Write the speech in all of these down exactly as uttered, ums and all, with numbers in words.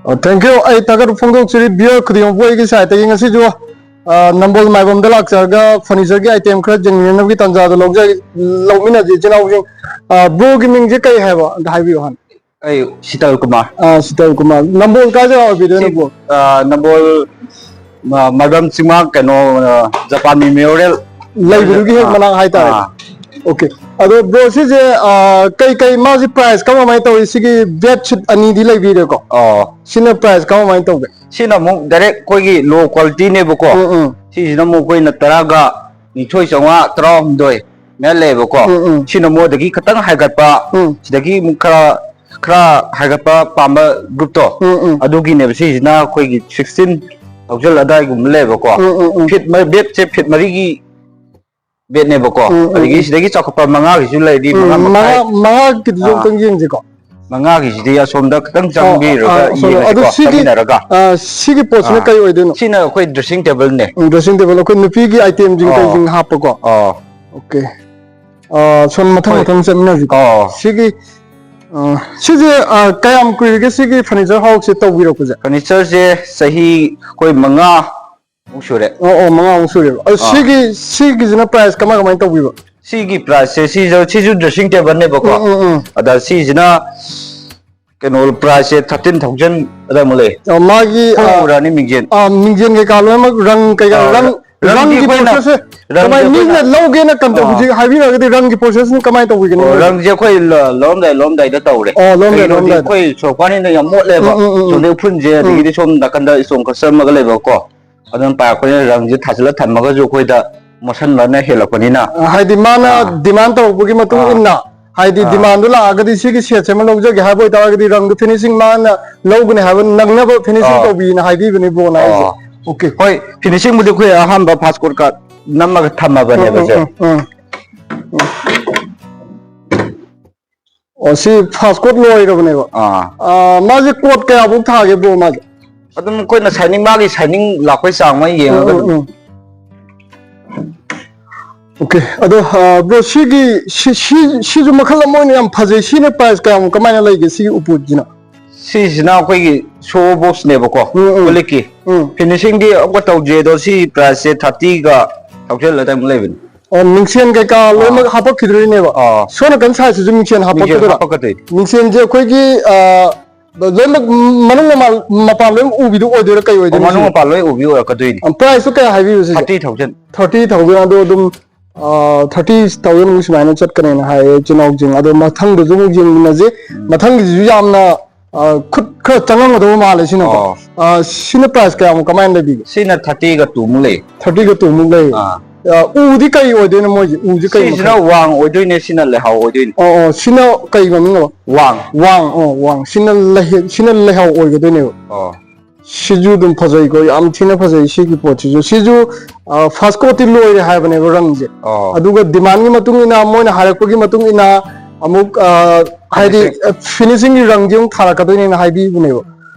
ꯑꯣ, thank you꯫ ꯑꯩ ꯊꯥꯒꯠꯄ ꯐꯣꯡꯗꯣꯛꯆꯔꯤ viewer ꯈꯨꯗꯤꯡꯃꯛꯄꯨ ꯑꯩꯒꯤ side ꯇꯒꯤ꯫ ꯉꯁꯤꯁꯨ, ꯑ, ꯅꯝꯕꯣꯜ ꯃꯥꯏꯕꯝꯗ ꯂꯥꯛꯆꯔꯒ furniture ꯒꯤ item ꯈꯔ ꯌꯦꯡꯃꯤꯟꯅꯅꯕꯒꯤ ꯇꯥꯟꯖꯥꯗꯣ ꯂꯧꯖ-, ꯂꯧꯃꯤꯟꯅꯁꯤ ꯏꯆꯤꯟ ꯏꯅꯥꯎꯁꯤꯡ꯫ ꯑ, bro ꯒꯤ ꯃꯤꯡꯁꯦ ꯀꯩ ꯍꯥꯏꯕ? ꯑꯝꯇ ꯍꯥꯏꯕꯤꯌꯨ ꯍꯥꯟꯅ꯫ ꯑꯩ ꯁꯤꯇꯜ ꯀꯨꯃꯥꯔ꯫ ꯑ, ꯁꯤꯇꯜ ꯀꯨꯃꯥꯔ꯫ ꯅꯝꯕꯣꯜ ꯀꯥꯏꯗ ꯑꯣꯏꯕꯤꯗꯣꯏꯅꯣ, ꯁꯤ, bro? ꯑ, ꯅꯝꯕꯣꯜ, ꯃ-, ꯃꯥꯏꯕꯝ ꯆꯤꯡꯃꯥꯡ, ꯀꯩꯅꯣ, ꯑ, ꯖꯄꯥꯟ memorial ꯂꯩꯕꯗꯨꯒꯤ ꯍꯦꯛ ꯑꯥ, ꯃꯅꯥꯛ ꯍꯥꯏꯇꯥꯔꯦ꯫ ꯑꯥ꯫ Okay꯫ ꯑꯗꯣ bro, ꯁꯤꯁꯦ, ꯑ, ꯀꯩ ꯀꯩ ꯃꯥꯁꯤ price ꯀꯃꯥꯏ ꯀꯃꯥꯏ ꯇꯧꯏ? ꯁꯤꯒꯤ bed sheet ꯑꯅꯤꯗꯤ ꯂꯩꯕꯤꯔꯦꯀꯣ꯫ ꯑꯣ꯫ ꯁꯤꯅ price ꯀꯃꯥꯏ ꯀꯃꯥꯏ ꯇꯧꯒꯦ? ꯁꯤꯅ ꯑꯃꯨꯛ direct ꯑꯩꯈꯣꯏꯒꯤ low quality ꯅꯦꯕꯀꯣ꯫ ꯎꯝ, ꯎꯝ꯫ ꯁꯤꯁꯤꯅ ꯑꯃꯨꯛ ꯑꯩꯈꯣꯏꯅ ꯇꯔꯥꯒ ꯅꯤꯊꯣꯏ ꯆꯥꯝꯃꯉꯥ, ꯇꯔꯥꯍꯨꯝꯗꯣꯏ ꯃꯌꯥ ꯂꯩꯌꯦꯕꯀꯣ꯫ ꯎꯝ, ꯎꯝ꯫ ꯁꯤꯅ ꯑꯃꯨꯛ ꯑꯗꯒꯤ ꯈꯤꯇꯪ ꯍꯥꯏꯒꯠꯄ, ꯎꯝ꯫ ꯁꯤꯗꯒꯤ ꯑꯃꯨꯛ ꯈꯔ, ꯈꯔ ꯍꯥꯏꯒꯠꯄ ꯄꯥꯝꯕ group ꯇꯣ, ꯎꯝ, ꯎꯝ꯫ ꯑꯗꯨꯒꯤꯅꯦꯕ꯫ ꯁꯤꯁꯤꯅ ꯑꯩꯈꯣꯏꯒꯤ sixteen thousand ꯑꯗꯥꯏꯒꯨꯝꯕ ꯂꯩꯌꯦꯕꯀꯣ꯫ ꯎꯝ, ꯎꯝ, ꯎꯝ꯫ Feet ꯃ-, bed ꯁꯦ feet ꯃꯔꯤꯒꯤ bed ꯅꯦꯕꯀꯣ꯫ ꯎꯝ, ꯎꯝ, ꯑꯗꯒꯤ ꯎꯝ꯫ ꯁꯤꯗꯒꯤ ꯆꯥꯎꯈꯠꯄ ꯃꯉꯥꯒꯤꯁꯨ ꯂꯩꯔꯤ, ꯎꯝ, ꯃꯉꯥ ꯃꯈꯥꯏ꯫ ꯃꯉꯥ, ꯃꯉꯥꯒꯤꯗꯨꯁꯨ ꯑꯥ꯫ ꯑꯝꯇꯪ ꯌꯦꯡꯁꯤꯀꯣ꯫ ꯃꯉꯥꯒꯤꯁꯤꯗꯤ ꯑꯁꯣꯝꯗ ꯈꯤꯇꯪ ꯑꯣ, ꯆꯪꯕꯤꯔꯒ ꯑꯥ, ꯑꯁꯣꯝꯗ꯫ ꯑꯗꯨ ꯌꯦꯡꯉꯁꯤꯀꯣ, ꯁꯤꯒꯤ, ꯆꯪꯃꯤꯟꯅꯔꯒ꯫ ꯑꯥ, ꯁꯤꯒꯤ ꯄꯣꯠꯁꯤꯅ ꯑꯥ꯫ ꯀꯩ ꯑꯣꯏꯗꯣꯏꯅꯣ? ꯁꯤꯅ ꯑꯩꯈꯣꯏ dressing table ꯅꯦ꯫ ꯎꯝ, dressing table, ꯑꯩꯈꯣꯏ ꯅꯨꯄꯤꯒꯤ item ꯁꯤꯡ ꯑꯣ꯫ ꯀꯩꯁꯤꯡ ꯍꯥꯞꯄꯀꯣ꯫ ꯑꯣ꯫ Okay꯫ ꯑꯥ, ꯁꯣꯝ ꯃꯊꯪ ꯍꯣꯏ꯫ ꯃꯊꯪ ꯆꯠꯃꯤꯟꯅꯁꯤꯀꯣ꯫ ꯑꯣ꯫ ꯁꯤꯒꯤ, ꯑꯥ, ꯁꯤꯁꯦ, ꯑꯥ, ꯀꯌꯥꯝ ꯀꯨꯏꯔꯒꯦ ꯁꯤꯒꯤ furniture house ꯁꯦ ꯇꯧꯕꯤꯔꯛꯄꯁꯦ? Furniture ꯁꯦ ꯆꯍꯤ ꯑꯩꯈꯣꯏ ꯃꯉꯥ ꯃꯨꯛ ꯁꯨꯔꯦ꯫ ꯑꯣ, ꯑꯣ, ꯃꯉꯥꯃꯨꯛ ꯁꯨꯔꯦꯕ꯫ ꯑꯗꯣ ꯑꯥ꯫ ꯁꯤꯒꯤ, ꯁꯤꯒꯤꯁꯤꯅ price ꯀꯃꯥꯏ, ꯀꯃꯥꯏꯅ ꯇꯧꯕꯤꯕ? ꯁꯤꯒꯤ price ꯁꯦ, ꯁꯤꯁꯨ, ꯁꯤꯁꯨ dressing table ꯅꯦꯕꯀꯣ꯫ ꯎꯝ, ꯎꯝ, ꯎꯝ꯫ ꯑꯗ ꯁꯤꯁꯤꯅ ꯀꯩꯅꯣ, price ꯁꯦ thirteen thousand ꯑꯗꯥꯏꯃꯨꯛ ꯂꯩ꯫ ꯑꯣ, ꯃꯥꯒꯤ, ꯈꯣꯡ ꯑꯥ, ꯎꯔꯛꯑꯅꯤ ꯃꯤꯡꯖꯦꯜ꯫ ꯑꯥ, ꯃꯤꯡꯖꯦꯜ ꯀꯩꯀꯥ ꯂꯣꯏꯅꯃꯛ, ꯔꯪ ꯀꯩꯀꯥ, ꯑꯥ, ꯔꯪ, ꯔꯪꯗꯤ ꯔꯪꯒꯤ ꯑꯩꯈꯣꯏꯅ, process ꯁꯦ ꯔꯪꯗꯤ ꯀꯃꯥꯏ, ꯃꯤꯅ ꯑꯩꯈꯣꯏꯅ, ꯂꯧꯒꯦꯅ ꯀꯟꯗ ꯑꯥ꯫ ꯍꯧꯖꯤꯛ ꯍꯥꯏꯕꯤꯔꯒꯗꯤ ꯔꯪꯒꯤ process ꯁꯤꯅ ꯀꯃꯥꯏꯅ ꯇꯧꯕꯤꯒꯅꯤ ꯑꯣ, ꯃꯣꯏꯁꯦ? ꯔꯪꯁꯦ ꯑꯩꯈꯣꯏ ꯂ-, ꯂꯧꯔꯝꯗꯥꯏ, ꯂꯧꯔꯝꯗꯥꯏꯗ ꯇꯧꯔꯦ꯫ ꯑꯣ, ꯂꯧꯔꯝꯗꯥꯏ, ꯀꯩꯒꯤꯅꯣꯗꯤ ꯂꯧꯔꯝꯗꯥꯏꯗ꯫ ꯑꯩꯈꯣꯏ ꯁꯣꯔꯣꯛ ꯃꯄꯥꯟꯁꯤꯅ ꯌꯥꯝ ꯃꯣꯠꯂꯦꯕ꯫ ꯎꯝ, ꯎꯝ, ꯎꯝ, ꯎꯝ꯫ ꯁꯣꯝꯗ ꯎꯐꯨꯟꯁꯦ, ꯎꯝ꯫ ꯑꯗꯒꯤꯗꯤ ꯁꯣꯝ ꯅꯥꯀꯟꯗ ꯏꯁꯇꯣꯟ ꯀꯠꯆꯔꯝꯃꯒ ꯂꯩꯕꯀꯣ꯫ ꯑꯗꯨꯅ ꯄꯥꯏꯔꯛꯄꯅꯤꯅ ꯔꯪꯁꯦ ꯊꯥꯖꯤꯜꯂ ꯊꯝꯃꯒꯁꯨ ꯑꯩꯈꯣꯏꯗ ꯃꯣꯠꯁꯟꯕꯅ ꯍꯦꯜꯂꯛꯄꯅꯤꯅ꯫ ꯑ, ꯍꯥꯏꯗꯤ ꯃꯥꯅ ꯑꯥ꯫ Demand ꯇꯧꯔꯛꯄꯒꯤ ꯃꯇꯨꯡ ꯑꯥ꯫ ꯏꯟꯅ, ꯍꯥꯏꯗꯤ ꯑꯥ꯫ Demand ꯗꯨ ꯂꯥꯛꯑꯒꯗꯤ ꯁꯤꯒꯤ set ꯁꯦ ꯑꯃ ꯂꯧꯖꯒꯦ ꯍꯥꯏꯕ ꯑꯣꯏꯇꯥꯔꯒꯗꯤ ꯔꯪꯗꯨ finishing ꯃꯥꯅ ꯂꯧꯒꯅꯤ ꯍꯥꯏꯕ ꯅꯪꯅꯕ finishing ꯑꯥ꯫ ꯇꯧꯕꯤꯅ ꯍꯥꯏꯕꯤꯕꯅꯤ ꯕ꯭ꯔꯣꯅ ꯍꯥꯏꯁꯦ꯫ ꯑꯥ꯫ Okay꯫ ꯍꯣꯏ, finishing ꯕꯨꯗꯤ ꯑꯩꯈꯣꯏ ꯑꯍꯥꯟꯕ first coat ꯀ ꯅꯝꯃꯒ ꯊꯝꯃꯕꯅꯦꯕ ꯎꯝ, ꯁꯦ꯫ ꯎꯝ, ꯎꯝ, ꯎꯝ꯫ ꯑꯣ, ꯁꯤ first coat ꯂꯣꯏꯔꯕꯅꯦꯕ꯫ ꯑꯥ꯫ ꯑꯥ, ꯃꯥꯁꯦ coat ꯀꯌꯥꯐꯧ ꯊꯥꯒꯦ ꯕ꯭ꯔꯣ ꯃꯥꯁꯦ? ꯑꯗꯨꯝ ꯑꯩꯈꯣꯏꯅ shining, ꯃꯥꯒꯤ shining ꯂꯥꯛꯄꯩ ꯆꯥꯡ ꯑꯃ ꯎꯝ, ꯌꯦꯡꯉꯒ ꯎꯝ, ꯑꯗꯨꯝ꯫ ꯎꯝ꯫ Okay, ꯑꯗꯣ, ꯑꯥ, ꯕ꯭ꯔꯣ, ꯁꯤꯒꯤ, ꯁꯤ, ꯁꯤ, ꯁꯤꯁꯨ ꯃꯈꯜ ꯑꯃ ꯑꯣꯏꯅ ꯌꯥꯝ ꯐꯖꯩ꯫ ꯁꯤꯅ price ꯀꯌꯥꯃꯨꯛ, ꯀꯃꯥꯏꯅ ꯂꯩꯒꯦ ꯁꯤꯒꯤ ꯎꯄꯨꯁꯤꯅ? ꯁꯤꯁꯤꯅ ꯑꯩꯈꯣꯏꯒꯤ ꯁꯣ ꯕꯣꯛꯁꯅꯦꯕꯀꯣ, ꯎꯝ, ꯎꯝ꯫ ꯀꯣꯜ ꯂꯤꯛꯀꯤ꯫ ꯎꯝ꯫ ꯐꯤꯅꯤꯁꯤꯡꯗꯤ ꯑꯃꯨꯛꯀ ꯇꯧꯗ꯭ꯔꯤ, ꯑꯗꯣ ꯁꯤ ꯄ꯭ꯔꯥꯏꯁꯁꯦ ꯊꯥꯔꯇꯤꯒ ꯊꯥꯎꯖꯟ ꯑꯗꯨꯃꯨꯛ ꯂꯩꯕꯅꯤ꯫ ꯑꯣ, ꯃꯤꯡꯁꯦꯟ ꯀꯩꯀꯥ ꯂꯣꯏꯅꯃꯛ ꯍꯥꯄꯛꯈꯤꯗꯣꯏꯅꯦꯕ꯫ ꯑꯥ꯫ ꯁꯣ ꯅꯥꯀꯟ ꯁꯥꯏꯗꯁꯨ ꯃꯤꯡꯁꯦꯟ ꯃꯤꯡꯁꯦꯟ ꯍꯥꯄꯛꯀꯗꯣꯏꯔꯥ? ꯍꯥꯄꯛꯀꯗꯣꯏꯅꯤ꯫ ꯃꯤꯡꯁꯦꯟꯁꯦ ꯑꯩꯈꯣꯏꯒꯤ, ꯑ, ꯂꯣꯏꯅꯃꯛ ꯃꯅꯨꯡ ꯃꯄꯥꯟ, ꯃꯄꯥꯟ ꯂꯣꯏꯅ ꯎꯕꯤꯗꯨ ꯑꯣꯏꯗꯣꯏꯔꯥ, ꯀꯩ ꯑꯣ, ꯑꯣꯏꯗꯣꯏꯅꯣ ꯃꯅꯨꯡ ꯁꯤꯁꯦ? ꯃꯄꯥꯟ ꯂꯣꯏ ꯎꯕꯤ ꯑꯣꯏꯔꯛꯀꯗꯣꯏꯅꯤ꯫ ꯑ, ꯄ꯭ꯔꯥꯏꯁꯇꯨ ꯀꯌꯥ ꯍꯥꯏꯕꯤꯕ ꯁꯤꯁꯦ? Thirty thousand. Thirty thousand. ꯑꯗꯣ ꯑꯗꯨꯝ, ꯑ, ꯊꯥꯔꯇꯤ ꯊꯥꯎꯖꯟ ꯁꯨꯃꯥꯏꯅ ꯆꯠꯀꯅꯦꯅ ꯍꯥꯏꯌꯦ ꯏꯆꯤꯜ ꯏꯅꯥꯎꯁꯤꯡ꯫ ꯑꯗꯣ ꯃꯊꯪꯗꯁꯨ ꯑꯃꯨꯛ ꯌꯦꯡꯃꯤꯟꯅꯁꯦ꯫ ꯃꯊꯪꯒꯤꯁꯤꯁꯨ ꯌꯥꯝꯅ, ꯑ, ꯈꯨꯠ ꯈꯔ ꯆꯪꯉꯝꯒꯗꯧꯕ ꯃꯥꯜꯂꯦ ꯁꯤꯅꯀꯣ꯫ ꯑꯣ꯫ ꯑ, ꯁꯤꯅ ꯄ꯭ꯔꯥꯏꯁ ꯀꯌꯥꯃꯨꯛ ꯀꯃꯥꯏꯅ ꯂꯩꯕꯤꯒꯦ? ꯁꯤꯅ ꯊꯥꯔꯇꯤꯒ ꯇꯨꯃꯨꯛ ꯂꯩ꯫ ꯊꯥꯔꯇꯤꯒ ꯇꯨꯃꯨꯛ ꯂꯩ꯫ ꯑꯥ꯫ ꯑ, ꯎꯗꯤ ꯀꯔꯤ ꯑꯣꯏꯗꯣꯏꯅꯣ ꯃꯣꯏꯁꯦ? ꯎꯁꯦ ꯀꯔꯤ ꯁꯤꯁꯤꯅ ꯃꯈꯜ? ꯋꯥꯡ ꯑꯣꯏꯗꯣꯏꯅꯦ, ꯁꯤꯅ ꯂꯩꯍꯥꯎ ꯑꯣꯏꯗꯣꯏꯅꯦ꯫ ꯑꯣ, ꯑꯣ, ꯁꯤꯅ ꯀꯩ ꯃꯃꯤꯡꯅꯣ? ꯋꯥꯡ꯫ ꯋꯥꯡ, ꯑꯣ, ꯋꯥꯡ꯫ ꯁꯤꯅ ꯂꯩꯍꯦ-, ꯁꯤꯅ ꯂꯩꯍꯥꯎ ꯑꯣꯏꯒꯗꯣꯏꯅꯦꯕ꯫ ꯑꯣ꯫ ꯁꯤꯁꯨ ꯑꯗꯨꯝ ꯐꯖꯩꯀꯣ, ꯌꯥꯝ ꯊꯤꯅ ꯐꯖꯩ ꯁꯤꯒꯤ ꯄꯣꯠꯁꯤꯁꯨ꯫ ꯁꯤꯁꯨ, ꯑ, ꯐꯥꯔꯁ ꯀꯣꯠꯇꯤ ꯂꯣꯏꯔꯦ ꯍꯥꯏꯕꯅꯦꯕ ꯔꯪꯁꯦ꯫ ꯑꯣ꯫ ꯑꯗꯨꯒ ꯗꯤꯃꯥꯟꯒꯤ ꯃꯇꯨꯡ ꯏꯟꯅ, ꯃꯣꯏꯅ ꯍꯥꯏꯔꯛꯄꯒꯤ ꯃꯇꯨꯡ ꯏꯟꯅ ꯑꯃꯨꯛ, ꯑ, ꯍꯥꯏꯗꯤ, Finishing. ꯑ, ꯐꯤꯅꯤꯁꯤꯡꯒꯤ ꯔꯪꯗꯤ ꯑꯃꯨꯛ ꯊꯥꯔꯛꯀꯗꯣꯏꯅꯦꯅ ꯍꯥꯏꯕꯤꯕꯅꯦꯕ꯫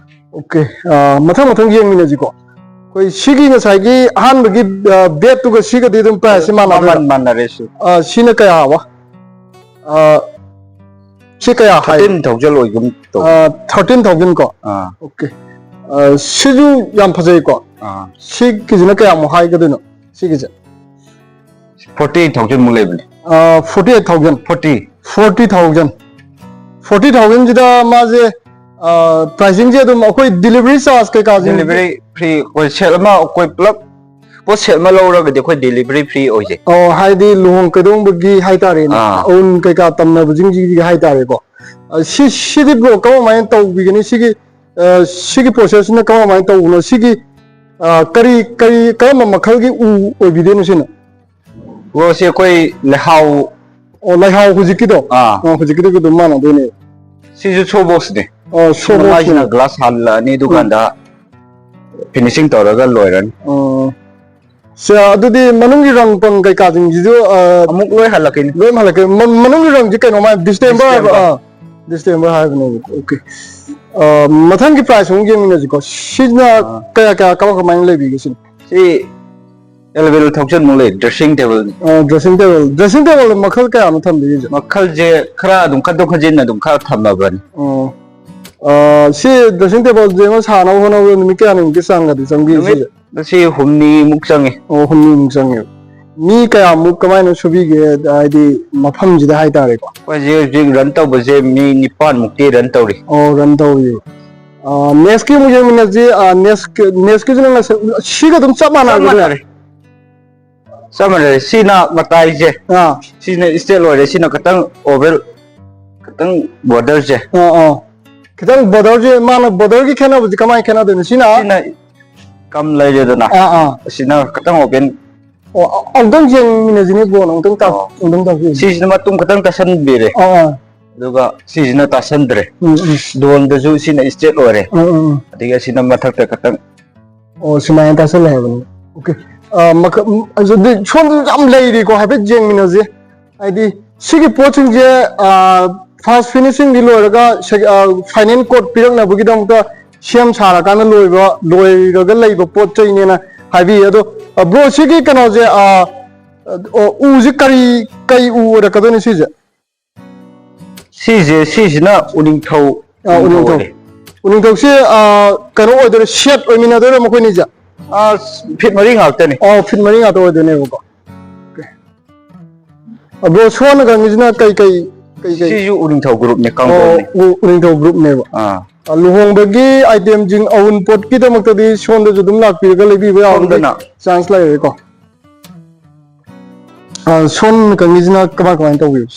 ꯑꯣꯀꯦ, ꯑ, ꯃꯊꯪ ꯃꯊꯪ ꯌꯦꯡꯃꯤꯟꯅꯁꯤꯀꯣ꯫ ꯑꯩꯈꯣꯏ ꯁꯤꯒꯤ ꯉꯁꯥꯏꯒꯤ ꯑꯍꯥꯟꯕꯒꯤ, ꯑ, ꯕꯦꯠꯇꯨꯒ ꯁꯤꯒꯗꯤ ꯑꯗꯨꯝ ꯄ꯭ꯔꯥꯏꯁꯁꯤ ꯃꯥꯟꯅꯗꯣꯏꯔꯥ? ꯃꯃꯜ ꯃꯥꯟꯅꯔꯦ ꯁꯤ꯫ ꯑ, ꯁꯤꯅ ꯀꯌꯥ ꯍꯥꯏꯕ? ꯑ, ꯁꯤ ꯀꯌꯥ ꯍꯥꯏ? ꯊꯥꯔꯇꯤꯟ ꯊꯥꯎꯖꯟ ꯑꯣꯏꯒꯨꯝ ꯇꯧ꯫ ꯑ, ꯊꯥꯔꯇꯤꯟ ꯊꯥꯎꯖꯟ ꯀꯣ? ꯑꯥ꯫ ꯑꯣꯀꯦ꯫ ꯑ, ꯁꯤꯁꯨ ꯌꯥꯝ ꯐꯖꯩꯀꯣ? ꯑꯥ꯫ ꯁꯤꯒꯤꯁꯤꯅ ꯀꯌꯥꯃꯨꯛ ꯍꯥꯏꯒꯗꯣꯏꯅꯣ? ꯁꯤꯒꯤꯁꯦ? ꯐꯣꯔꯇꯤ ꯑꯩꯠ ꯊꯥꯎꯖꯟ ꯃꯨꯛ ꯂꯩꯕꯅꯦ꯫ Uh, forty eight thousand. Forty. Forty thousand. Forty ꯊꯥꯎꯖꯟꯁꯤꯗ ꯃꯥꯁꯦ, ꯑ, ꯄ꯭ꯔꯥꯏꯁꯤꯡꯁꯦ ꯑꯗꯨꯝ ꯑꯩꯈꯣꯏ ꯗꯤꯂꯤꯚꯔꯤ ꯆꯥꯔꯖ ꯀꯩꯀꯥꯁꯤꯡ ꯗꯤꯂꯤꯚꯔꯤ ꯐ꯭ꯔꯤ꯫ ꯑꯩꯈꯣꯏ ꯁꯦꯠ ꯑꯃ, ꯑꯩꯈꯣꯏ ꯄꯨꯂꯞ ꯄꯣꯠ ꯁꯦꯠ ꯑꯃ ꯂꯧꯔꯒꯗꯤ ꯑꯩꯈꯣꯏ ꯗꯤꯂꯤꯚꯔꯤ ꯐ꯭ꯔꯤ ꯑꯣꯏꯖꯩ꯫ ꯑꯣ, ꯍꯥꯏꯗꯤ ꯂꯨꯍꯣꯡ ꯀꯩꯗꯣꯡꯕꯒꯤ ꯍꯥꯏꯇꯥꯔꯦꯅꯦ, ꯑꯥ꯫ ꯑꯎꯟ ꯀꯩꯀꯥ ꯇꯝꯅꯕꯁꯤꯡꯁꯤꯒꯤ ꯍꯥꯏꯇꯥꯔꯦꯀꯣ꯫ ꯑ, ꯁꯤ, ꯁꯤꯗꯤ ꯕ꯭ꯔꯣ ꯀꯃꯥꯏꯅ ꯇꯧꯕꯤꯒꯅꯤ? ꯁꯤꯒꯤ, ꯑ, ꯁꯤꯒꯤ ꯄ꯭ꯔꯣꯁꯦꯁꯁꯤꯅ ꯀꯃꯥꯏꯅ ꯇꯧꯕꯅꯣ? ꯁꯤꯒꯤ, ꯑ, ꯀꯔꯤ, ꯀꯔꯤ, ꯀꯔꯝꯕ ꯃꯈꯜꯒꯤ ꯎ ꯑꯣꯏꯕꯤꯗꯣꯏꯅꯣ ꯁꯤꯅ? ꯕ꯭ꯔꯣ, ꯁꯤ ꯑꯩꯈꯣꯏ ꯂꯩꯍꯥꯎ꯫ ꯑꯣ, ꯂꯩꯍꯥꯎ ꯍꯧꯖꯤꯛꯀꯤꯗꯣ? ꯑꯥ꯫ ꯑꯣ, ꯍꯧꯖꯤꯛꯀꯤꯗꯨꯒ ꯑꯗꯨꯝ ꯃꯥꯟꯅꯗꯣꯏꯅꯦ꯫ ꯁꯤꯁꯨ ꯁꯣ ꯕꯣꯛꯁꯅꯦ꯫ ꯑꯣ, ꯁꯣ ꯁꯣ ꯕꯣꯛꯁꯅꯦ꯫ ꯃꯥꯏꯁꯤꯅ ꯒ꯭ꯂꯥꯁ ꯍꯥꯜꯂꯛꯑꯅꯤ, ꯑꯗꯨꯀꯥꯟꯗ ꯐꯤꯅꯤꯁꯤꯡ ꯇꯧꯔꯒ ꯂꯣꯏꯔꯅꯤ꯫ ꯑꯣ꯫ ꯁꯦ, ꯑꯗꯨꯗꯤ ꯃꯅꯨꯡꯒꯤ ꯔꯪ ꯄꯪ ꯀꯩꯀꯥꯁꯤꯡꯁꯤꯁꯨ, ꯑ, ꯑꯃꯨꯛ ꯂꯣꯏ ꯍꯜꯂꯛꯀꯅꯤ꯫ ꯂꯣꯏ ꯍꯜꯂꯛꯀꯦ꯫ ꯃ-, ꯃꯅꯨꯡꯒꯤ ꯔꯪꯁꯤ ꯀꯩꯅꯣ ꯃꯥ ꯗꯤꯁꯇꯦꯝꯕꯔ ꯍꯥꯏꯕ? ꯗꯤꯁꯇꯦꯝꯕꯔ꯫ ꯑꯥ, ꯗꯤꯁꯇꯦꯝꯕꯔ ꯍꯥꯏꯕꯅꯦꯕ꯫ ꯑꯣꯀꯦ꯫ ꯑ, ꯃꯊꯪꯒꯤ ꯄ꯭ꯔꯥꯏꯁ ꯑꯃꯨꯛ ꯌꯦꯡꯃꯤꯟꯅꯁꯤꯀꯣ꯫ ꯁꯤꯅ ꯑꯥ꯫ ꯀꯌꯥ, ꯀꯌꯥ, ꯀꯃꯥꯏ, ꯀꯃꯥꯏꯅ ꯂꯩꯕꯤꯒꯦ ꯁꯤꯅ? ꯁꯤ ꯑꯦꯂꯦꯚꯦꯟ ꯊꯥꯎꯖꯟ ꯃꯨꯛ ꯂꯩ, ꯗ꯭ꯔꯦꯁꯤꯡ ꯇꯦꯕꯜꯅꯤ꯫ ꯑ, ꯗ꯭ꯔꯦꯁꯤꯡ ꯇꯦꯕꯜ꯫ ꯗ꯭ꯔꯦꯁꯤꯡ ꯇꯦꯕꯜ ꯃꯈꯜ ꯀꯌꯥꯅꯣ ꯊꯝꯕꯤꯔꯤꯁꯦ? ꯃꯈꯜꯁꯦ ꯈꯔ ꯑꯗꯨꯝ ꯈꯟꯗꯣꯛ ꯈꯟꯖꯤꯟ ꯑꯗꯨꯝ ꯈꯔ ꯊꯝꯃꯕꯅꯤ꯫ ꯑꯣ꯫ ꯑ, ꯁꯤ dressing table ꯁꯦ ꯑꯃ ꯁꯥꯅꯕ ꯍꯣꯠꯅꯕꯗ ꯅꯨꯃꯤꯠ ꯀꯌꯥꯅꯤꯃꯨꯛꯀꯤ ꯆꯥꯡꯒꯗꯤ ꯆꯪꯕꯤ ꯅꯨꯃꯤꯠ ꯁꯤꯁꯦ? ꯁꯤ ꯍꯨꯝꯅꯤꯃꯨꯛ ꯆꯪꯉꯤ꯫ ꯑꯣ, ꯍꯨꯝꯅꯤꯃꯨꯛ ꯆꯪꯉꯦꯕ꯫ ꯃꯤ ꯀꯌꯥꯃꯨꯛ ꯀꯃꯥꯏꯅ ꯁꯨꯕꯤꯒꯦ? ꯍꯥꯏꯗꯤ ꯃꯐꯝꯁꯤꯗ ꯍꯥꯏꯇꯥꯔꯦꯀꯣ꯫ ꯑꯩꯈꯣꯏ ꯍꯧꯖꯤꯛ, ꯍꯧꯖꯤꯛ run ꯇꯧꯕꯁꯦ ꯃꯤ ꯅꯤꯄꯥꯟꯃꯨꯛꯇꯤ run ꯇꯧꯔꯤ꯫ ꯑꯣ, run ꯇꯧꯔꯤ꯫ ꯑ, next ꯀꯤ ꯑꯃꯨꯛ ꯌꯦꯡꯃꯤꯟꯅꯁꯤ꯫ ꯑ, next ꯀꯤ, next ꯀꯤꯁꯤꯅ ꯉꯁꯥꯏ ꯁꯤꯒ ꯑꯗꯨꯝ ꯆꯞ ꯆꯞ ꯃꯥꯟꯅꯒꯗ꯭ꯔꯥ? ꯃꯥꯟꯅꯔꯦ꯫ ꯆꯞ ꯃꯥꯟꯅꯔꯦ꯫ ꯁꯤꯅ ꯃꯇꯥꯏꯁꯦ꯫ ꯑꯥ꯫ ꯁꯤꯅ straight ꯑꯣꯏꯔꯦ꯫ ꯁꯤꯅ ꯈꯤꯇꯪ oval, ꯈꯤꯇꯪ border ꯁꯦ꯫ ꯑꯥ, ꯑꯥ꯫ ꯈꯤꯇꯪ border ꯁꯦ, ꯃꯥꯅ border ꯒꯤ ꯈꯦꯠꯅꯕꯁꯦ ꯀꯃꯥꯏꯅ ꯈꯦꯠꯅꯗꯣꯏꯅꯣ? ꯁꯤꯅ ꯁꯤꯅ ꯀꯝ ꯂꯩꯔꯦꯗꯅ꯫ ꯑꯥ, ꯑꯥ꯫ ꯑꯁꯤꯅ ꯈꯤꯇꯪ open꯫ ꯑꯣ, ꯑ-, ꯑꯃꯨꯛꯇꯪ ꯌꯦꯡꯃꯤꯟꯅꯁꯤꯅꯦ, ꯕ꯭ꯔꯣꯅ ꯑꯃꯨꯛꯇꯪ ꯇꯥꯛ-, ꯑꯣ꯫ ꯑꯃꯨꯛꯇꯪ ꯇꯥꯛꯄꯤꯌꯨ꯫ ꯁꯤꯁꯤꯅ ꯃꯇꯨꯝ ꯈꯤꯇꯪ ꯇꯥꯁꯟꯕꯤꯔꯦ꯫ ꯑꯥ, ꯑꯥ꯫ ꯑꯗꯨꯒ ꯁꯤꯁꯤꯅ ꯇꯥꯁꯟꯗ꯭ꯔꯦ꯫ ꯎꯝ, ꯎꯝ꯫ ꯗꯣꯟꯗꯁꯨ ꯁꯤꯅ straight ꯑꯣꯏꯔꯦ꯫ ꯎꯝ, ꯎꯝ, ꯎꯝ꯫ ꯑꯗꯒꯤ ꯑꯁꯤꯅ ꯃꯊꯛꯇ ꯈꯤꯇꯪ꯫ ꯑꯣ, ꯁꯨꯃꯥꯏꯅ ꯇꯥꯁꯜꯂꯦ ꯍꯥꯏꯕꯅꯤ꯫ Okay꯫ ꯑ, ꯃꯈ-, ꯎꯝ, ꯑꯗꯨꯗꯤ ꯁꯣꯝꯗꯁꯨ ꯌꯥꯝ ꯂꯩꯔꯤꯀꯣ, ꯍꯥꯏꯐꯦꯠ ꯌꯦꯡꯃꯤꯟꯅꯁꯤ꯫ ꯍꯥꯏꯗꯤ ꯁꯤꯒꯤ ꯄꯣꯠꯁꯤꯡꯁꯦ, ꯑ, first finishing ꯗꯤ ꯂꯣꯏꯔꯒ ꯁꯦ-, ꯑ, final coat ꯄꯤꯔꯛꯅꯕꯒꯤꯗꯃꯛꯇ ꯁꯦꯝ ꯁꯥꯔꯀꯥꯟꯗ ꯂꯣꯏꯕ, ꯂꯣꯏꯔꯒ ꯂꯩꯕ ꯄꯣꯠ ꯆꯩꯅꯦꯅ ꯍꯥꯏꯕꯤ꯫ ꯑꯗꯣ, ꯑ, ꯕ꯭ꯔꯣ, ꯁꯤꯒꯤ ꯀꯩꯅꯣꯁꯦ, ꯑ, ꯑ, ꯎꯁꯦ ꯀꯔꯤ, ꯀꯩ ꯎ ꯑꯣꯏꯔꯛꯀꯗꯣꯏꯅꯣ ꯁꯤꯁꯦ? ꯁꯤꯁꯦ, ꯁꯤꯁꯤꯅ ꯎꯅꯤꯡꯊꯧ, ꯑ, ꯎꯅꯤꯡꯊꯧ ꯎꯅꯤꯡꯊꯧ꯫ ꯑꯣꯏꯔꯦ꯫ ꯎꯅꯤꯡꯊꯧꯁꯦ, ꯑ, ꯀꯩꯅꯣ ꯑꯣꯏꯗꯣꯏꯔꯥ, shade ꯑꯣꯏꯃꯤꯟꯅꯗꯣꯏꯔꯥ ꯃꯈꯣꯏꯅꯤꯁꯦ? ꯑ, feet ꯃꯔꯤ ꯉꯥꯛꯇꯅꯤ꯫ ꯑꯣ, feet ꯃꯔꯤ ꯉꯥꯛꯇ ꯑꯣꯏꯗꯣꯏꯅꯦꯕꯀꯣ꯫ Okay꯫ ꯑ, ꯕ꯭ꯔꯣ, ꯁꯣꯝ ꯅꯥꯀꯟꯒꯤꯁꯤꯅ ꯀꯩ, ꯀꯩ, ꯀꯩ, ꯀꯩ? ꯁꯤꯁꯨ ꯎꯅꯤꯡꯊꯧ group ꯅꯦ, ꯑꯣ, ꯀꯥꯡꯊꯣꯟꯅꯦ꯫ ꯎ-, ꯎꯅꯤꯡꯊꯧ group ꯅꯦꯕ꯫ ꯑꯥ꯫ ꯑ, ꯂꯨꯍꯣꯡꯕꯒꯤ item ꯁꯤꯡ ꯑꯎꯟꯄꯣꯠꯀꯤꯗꯃꯛꯇꯗꯤ ꯁꯣꯝꯗꯁꯨ ꯑꯗꯨꯝ ꯂꯥꯛꯄꯤꯔꯒ ꯂꯩꯕꯤꯕ ꯌꯥꯕꯒꯤ ꯁꯣꯝꯗꯅ꯫ Chance ꯂꯩꯔꯦꯀꯣ꯫ ꯑ, ꯁꯣꯝ ꯅꯥꯀꯟꯒꯤꯁꯤꯅ ꯀꯃꯥꯏ, ꯀꯃꯥꯏꯅ ꯇꯧꯕꯤꯕ?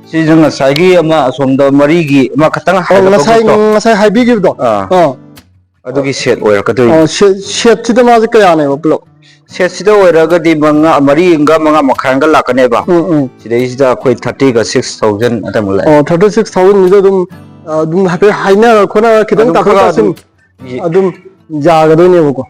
ꯁꯤꯁꯨ ꯉꯁꯥꯏꯒꯤ ꯑꯃ ꯑꯁꯣꯝꯗ ꯃꯔꯤꯒꯤ ꯑꯃ ꯈꯇꯪ ꯑꯣ, ꯍꯥꯏꯒꯠꯄ ꯉꯁꯥꯏ, group ꯇꯣ꯫ ꯉꯁꯥꯏ ꯍꯥꯏꯕꯤꯈꯤꯕꯗꯣ? ꯑꯥ꯫ ꯑꯥ꯫ ꯑꯗꯨꯒꯤ set ꯑꯣꯏꯔꯛꯀꯗꯣꯏꯅꯤ꯫ ꯑꯣ, set, set ꯁꯤꯗ ꯃꯥꯁꯦ ꯀꯌꯥꯅꯦꯕ ꯄꯨꯂꯞ? Set ꯁꯤꯗ ꯑꯣꯏꯔꯒꯗꯤ ꯃꯉꯥ, ꯃꯔꯤ ꯑꯃꯒ ꯃꯉꯥ ꯃꯈꯥꯏ ꯑꯃꯒ ꯂꯥꯛꯀꯅꯦꯕ꯫ ꯎꯝ, ꯎꯝ꯫ ꯁꯤꯗꯩꯁꯤꯗ ꯑꯩꯈꯣꯏ thirty ꯒ six thousand ꯑꯗꯨꯃꯨꯛ ꯂꯥꯛꯑꯦ꯫ ꯑꯣ, thirty six thousand ꯁꯤꯗ ꯑꯗꯨꯝ, ꯑ, ꯑꯗꯨꯝ ꯍꯥꯏꯐꯦꯠ ꯍꯥꯏꯅꯔ ꯈꯣꯠꯅꯔ ꯈꯤꯇꯪ ꯑꯗꯨꯝ ꯇꯥꯊꯣꯛ ꯈꯔ ꯇꯥꯁꯤꯟ ꯑꯗꯨꯝ ꯌꯦ- ꯑꯗꯨꯝ ꯌꯥꯒꯗꯣꯏꯅꯦꯕꯀꯣ꯫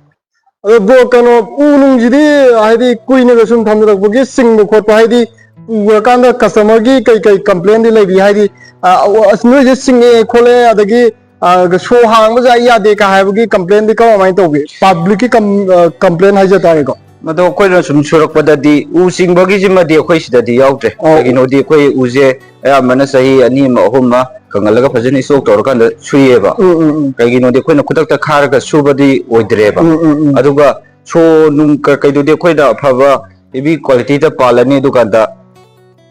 ꯑꯗꯣ ꯕ꯭ꯔꯣ, ꯀꯩꯅꯣ, ꯎ ꯅꯨꯡꯁꯤꯗꯤ ꯍꯥꯏꯗꯤ ꯀꯨꯏꯅꯒ ꯁꯨꯝ ꯊꯝꯖꯤꯜꯂꯛꯄꯒꯤ ꯆꯤꯡꯕ ꯈꯣꯠꯄ, ꯍꯥꯏꯗꯤ ꯎꯔꯀꯥꯟꯗ customer ꯒꯤ ꯀꯩ ꯀꯩ complain ꯗꯤ ꯂꯩꯕꯤ? ꯍꯥꯏꯗꯤ, ꯑ, ꯑꯁ, ꯅꯣꯏꯁꯦ ꯆꯤꯡꯉꯛꯑꯦ ꯈꯣꯠꯂꯦ, ꯑꯗꯒꯤ, ꯑ, ꯁꯣ ꯍꯥꯡꯕꯁꯦ ꯑꯩ ꯌꯥꯗꯦ ꯀꯥ ꯍꯥꯏꯕꯒꯤ complain ꯗꯤ ꯀꯃꯥꯏꯅ ꯇꯧꯒꯦ? Public ꯀꯤ ꯀꯝ-, ꯑ, complain ꯍꯥꯏꯖ ꯇꯥꯔꯦꯀꯣ꯫ ꯃꯗꯣ ꯑꯩꯈꯣꯏꯅ ꯁꯨꯝ ꯁꯨꯔꯛꯄꯗꯗꯤ ꯎ ꯆꯤꯡꯕꯒꯤꯁꯤꯃꯗꯤ ꯑꯩꯈꯣꯏ ꯁꯤꯗꯗꯤ ꯌꯥꯎꯗ꯭ꯔꯦ꯫ ꯑꯣ꯫ ꯀꯩꯒꯤꯅꯣꯗꯤ ꯑꯩꯈꯣꯏ ꯎꯁꯦ ꯑꯌꯥꯝꯕꯅ ꯆꯍꯤ ꯑꯅꯤ ꯑꯃ, ꯑꯍꯨꯝ ꯑꯃ ꯀꯪꯍꯜꯂꯒ ꯐꯖꯅ stock ꯇꯧꯔꯀꯥꯟꯗ ꯁꯨꯏꯌꯦꯕ꯫ ꯎꯝ, ꯎꯝ, ꯎꯝ꯫ ꯀꯩꯒꯤꯅꯣꯗꯤ ꯑꯩꯈꯣꯏꯅ ꯈꯨꯗꯛꯇ ꯈꯥꯔꯒ ꯁꯨꯕꯗꯤ ꯑꯣꯏꯗ꯭ꯔꯦꯕ꯫ ꯎꯝ, ꯎꯝ, ꯎꯝ꯫ ꯑꯗꯨꯒ ꯁꯣ ꯅꯨꯡ ꯀ-, ꯀꯩꯗꯨꯗꯤ ꯑꯩꯈꯣꯏꯅ ꯑꯐꯕ heavy quality ꯗ ꯄꯥꯜꯂꯅꯤ, ꯑꯗꯨꯀꯥꯟꯗ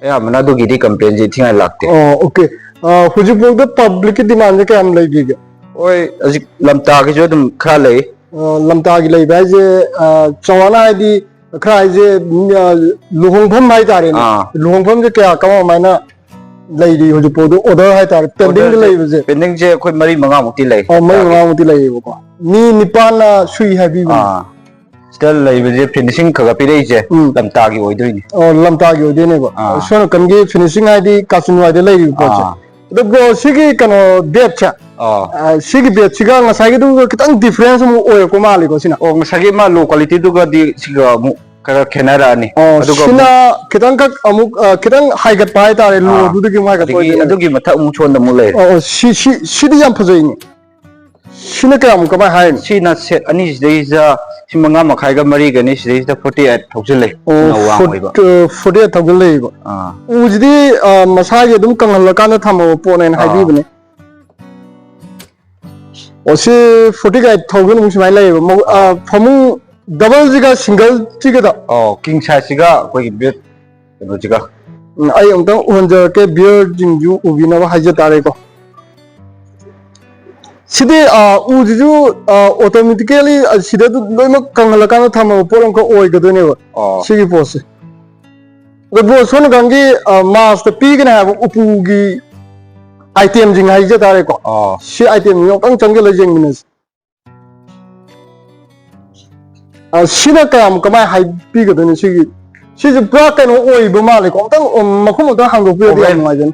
ꯑꯌꯥꯝꯕꯅ ꯑꯗꯨꯒꯤꯗꯤ complain ꯁꯦ ꯊꯤꯉꯥꯏ ꯂꯥꯛꯇꯦ꯫ ꯑꯣ, okay꯫ ꯑ, ꯍꯧꯖꯤꯛꯐꯥꯎꯗ public ꯀꯤ demand ꯁꯦ ꯀꯌꯥꯝ ꯂꯩꯕꯤꯒꯦ? ꯍꯣꯏ, ꯍꯧꯖꯤꯛ ꯂꯝꯇꯥꯒꯤꯁꯨ ꯑꯗꯨꯝ ꯈꯔ ꯂꯩ꯫ ꯑ, ꯂꯝꯇꯥꯒꯤ ꯂꯩꯕ ꯍꯥꯏꯁꯦ, ꯑ, ꯆꯥꯎꯔꯥꯛꯅ ꯍꯥꯏꯗꯤ ꯈꯔ ꯍꯥꯏꯁꯦ, ꯎꯝ, ꯑ, ꯂꯨꯍꯣꯡꯐꯝ ꯍꯥꯏꯇꯥꯔꯦꯅꯦ꯫ ꯑꯥ꯫ ꯂꯨꯍꯣꯡꯐꯝꯁꯦ ꯀꯌꯥ ꯀꯃꯥꯏ ꯀꯃꯥꯏꯅ ꯂꯩꯔꯤ ꯍꯧꯖꯤꯛꯐꯥꯎꯗ order ꯍꯥꯏꯇꯥꯔꯦ, pending ꯗ order ꯁꯦ ꯂꯩꯕꯁꯦ? Pending ꯁꯦ ꯑꯩꯈꯣꯏ ꯃꯔꯤ ꯃꯉꯥꯃꯨꯛꯇꯤ ꯂꯩ꯫ ꯑꯣ, ꯃꯔꯤ ꯂꯝꯇꯥꯒꯤ꯫ ꯃꯉꯥꯃꯨꯛꯇꯤ ꯂꯩꯌꯦꯕꯀꯣ꯫ ꯃꯤ ꯅꯤꯄꯥꯟꯅ ꯁꯨꯏ ꯍꯥꯏꯕꯤꯕꯅꯦ꯫ ꯑꯥ꯫ ꯁꯤꯗ ꯂꯩꯕꯁꯦ finishing ꯈꯔ ꯈꯔ ꯄꯤꯔꯛꯏꯁꯦ ꯎꯝ꯫ ꯂꯝꯇꯥꯒꯤ ꯑꯣꯏꯗꯣꯏꯅꯤ꯫ ꯑꯣ, ꯂꯝꯇꯥꯒꯤ ꯑꯣꯏꯗꯣꯏꯅꯦꯕ꯫ ꯑꯥ꯫ ꯁꯣꯝ ꯅꯥꯀꯟꯒꯤ finishing ꯍꯥꯏꯗꯤ ꯀꯥꯆꯤꯟ ꯋꯥꯏꯗ ꯂꯩꯔꯤꯕ ꯄꯣꯠꯁꯦ꯫ ꯑꯥ꯫ ꯑꯗꯣ bro, ꯁꯤꯒꯤ ꯀꯩꯅꯣ bed ꯁꯦ, ꯑꯥ꯫ ꯑ, ꯁꯤꯒꯤ bed ꯁꯤꯒ ꯉꯁꯥꯏꯒꯤꯗꯨꯒ ꯈꯤꯇꯪ difference ꯑꯃꯨꯛ ꯑꯣꯏꯔꯛꯄ ꯃꯥꯜꯂꯤꯀꯣ ꯁꯤꯅ? ꯑꯣ, ꯉꯁꯥꯏꯒꯤ ꯑꯃ low quality ꯗꯨꯒꯗꯤ ꯁꯤꯒ ꯑꯃꯨꯛ ꯈꯔ ꯈꯦꯠꯅꯔꯛꯑꯅꯤ꯫ ꯑꯣ, ꯑꯗꯨꯒ ꯁꯤꯅ ꯑꯃꯨꯛ ꯈꯤꯇꯪꯈꯛ ꯑꯃꯨꯛ, ꯑ, ꯈꯤꯇꯪ ꯍꯥꯏꯒꯠꯄ ꯍꯥꯏꯇꯥꯔꯦ, low ꯑꯥ꯫ ꯑꯗꯨꯗꯒꯤ ꯑꯃꯨꯛ ꯍꯥꯏꯒꯠꯄ ꯑꯗꯒꯤ ꯑꯣꯏꯗꯣꯏꯅꯦꯕ꯫ ꯑꯗꯨꯒꯤ ꯃꯊꯛ ꯑꯃꯨꯛ ꯁꯣꯟꯗ ꯑꯃꯨꯛ ꯂꯩꯔꯦ꯫ ꯑꯣ, ꯑꯣ, ꯁꯤ, ꯁꯤ, ꯁꯤꯗꯤ ꯌꯥꯝ ꯐꯖꯩꯅꯦ꯫ ꯁꯤꯅ ꯀꯌꯥꯃꯨꯛ ꯀꯃꯥꯏ ꯍꯥꯏꯔꯤꯅꯣ? ꯁꯤꯅ set ꯑꯅꯤꯁꯤꯗꯩꯁꯤꯗ ꯁꯤ ꯃꯉꯥ ꯃꯈꯥꯏꯒ ꯃꯔꯤꯒꯅꯤ, ꯁꯤꯗꯩꯁꯤꯗ forty eight thousand ꯂꯩ꯫ ꯑꯣ, ꯁꯤꯅ ꯋꯥꯡ ꯑꯣꯏꯕ꯫ ꯐꯣꯔ-, ꯑ, forty eight thousand ꯂꯩꯌꯦꯕ꯫ ꯑꯥ꯫ ꯎꯁꯤꯗꯤ, ꯑ, ꯃꯁꯥꯒꯤ ꯑꯗꯨꯝ ꯀꯪꯍꯜꯂꯀꯥꯟꯗ ꯊꯝꯃꯕ ꯄꯣꯠꯅꯦꯅ ꯑꯥ꯫ ꯍꯥꯏꯕꯤꯕꯅꯦ꯫ ꯑꯣ, ꯁꯤ forty eight thousand ꯃꯨꯛ ꯁꯨꯃꯥꯏꯅ ꯂꯩꯌꯦꯕ꯫ ꯃ-, ꯑ, ꯑꯥ꯫ ꯐꯃꯨꯡ double ꯁꯤꯒ single ꯁꯤꯒꯗ? ꯑꯣ, king size ꯁꯤꯒ ꯑꯩꯈꯣꯏꯒꯤ bed ꯀꯩꯅꯣꯁꯤꯒ꯫ ꯎꯝ, ꯑꯩ ꯑꯃꯨꯛꯇꯪ ꯎꯍꯟꯖꯔꯛꯀꯦ, viewer ꯁꯤꯡꯁꯨ ꯎꯕꯤꯅꯕ ꯍꯥꯏꯖ ꯇꯥꯔꯦꯀꯣ꯫ ꯁꯤꯗꯤ, ꯑ, ꯎꯁꯤꯁꯨ, ꯑ, automatically, ꯑ, ꯁꯤꯗ ꯑꯗꯨꯝ ꯂꯣꯏꯅꯃꯛ ꯀꯪꯍꯜꯂꯀꯥꯟꯗ ꯊꯝꯃꯕ ꯄꯣꯠ ꯑꯃꯈꯛ ꯑꯣꯏꯒꯗꯣꯏꯅꯦꯕ, ꯑꯣ꯫ ꯁꯤꯒꯤ ꯄꯣꯠꯁꯦ꯫ ꯑꯗꯣ bro, ꯁꯣꯝ ꯅꯥꯀꯟꯒꯤ, ꯑ, ꯃꯥꯔꯁꯇ ꯄꯤꯒꯅꯤ ꯍꯥꯏꯕ ꯎꯄꯨꯒꯤ item ꯁꯤꯡ ꯍꯥꯏꯖ ꯇꯥꯔꯦꯀꯣ꯫ ꯑꯣ꯫ ꯁꯤ item ꯁꯤꯡ ꯑꯃꯨꯛꯇꯪ ꯆꯪꯁꯤꯜꯂ ꯌꯦꯡꯃꯤꯟꯅꯁꯤ꯫ ꯑ, ꯁꯤꯅ ꯀꯌꯥꯝ ꯀꯃꯥꯏ ꯍꯥꯏꯕꯤꯒꯗꯣꯏꯅꯣ? ꯁꯤꯒꯤ, ꯁꯤꯁꯦ ꯄꯨꯔꯥ ꯀꯩꯅꯣ ꯑꯣꯏꯕ ꯃꯥꯜꯂꯦꯀꯣ꯫ ꯑꯃꯨꯛꯇꯪ, ꯎꯝ, ꯃꯈꯨꯝ ꯑꯃꯨꯛꯇꯪ ꯍꯥꯡꯗꯣꯛꯄꯤꯔꯗꯤ ꯌꯥꯝ ꯑꯣꯀꯦ꯫ ꯅꯨꯡꯉꯥꯏꯖꯅꯤ꯫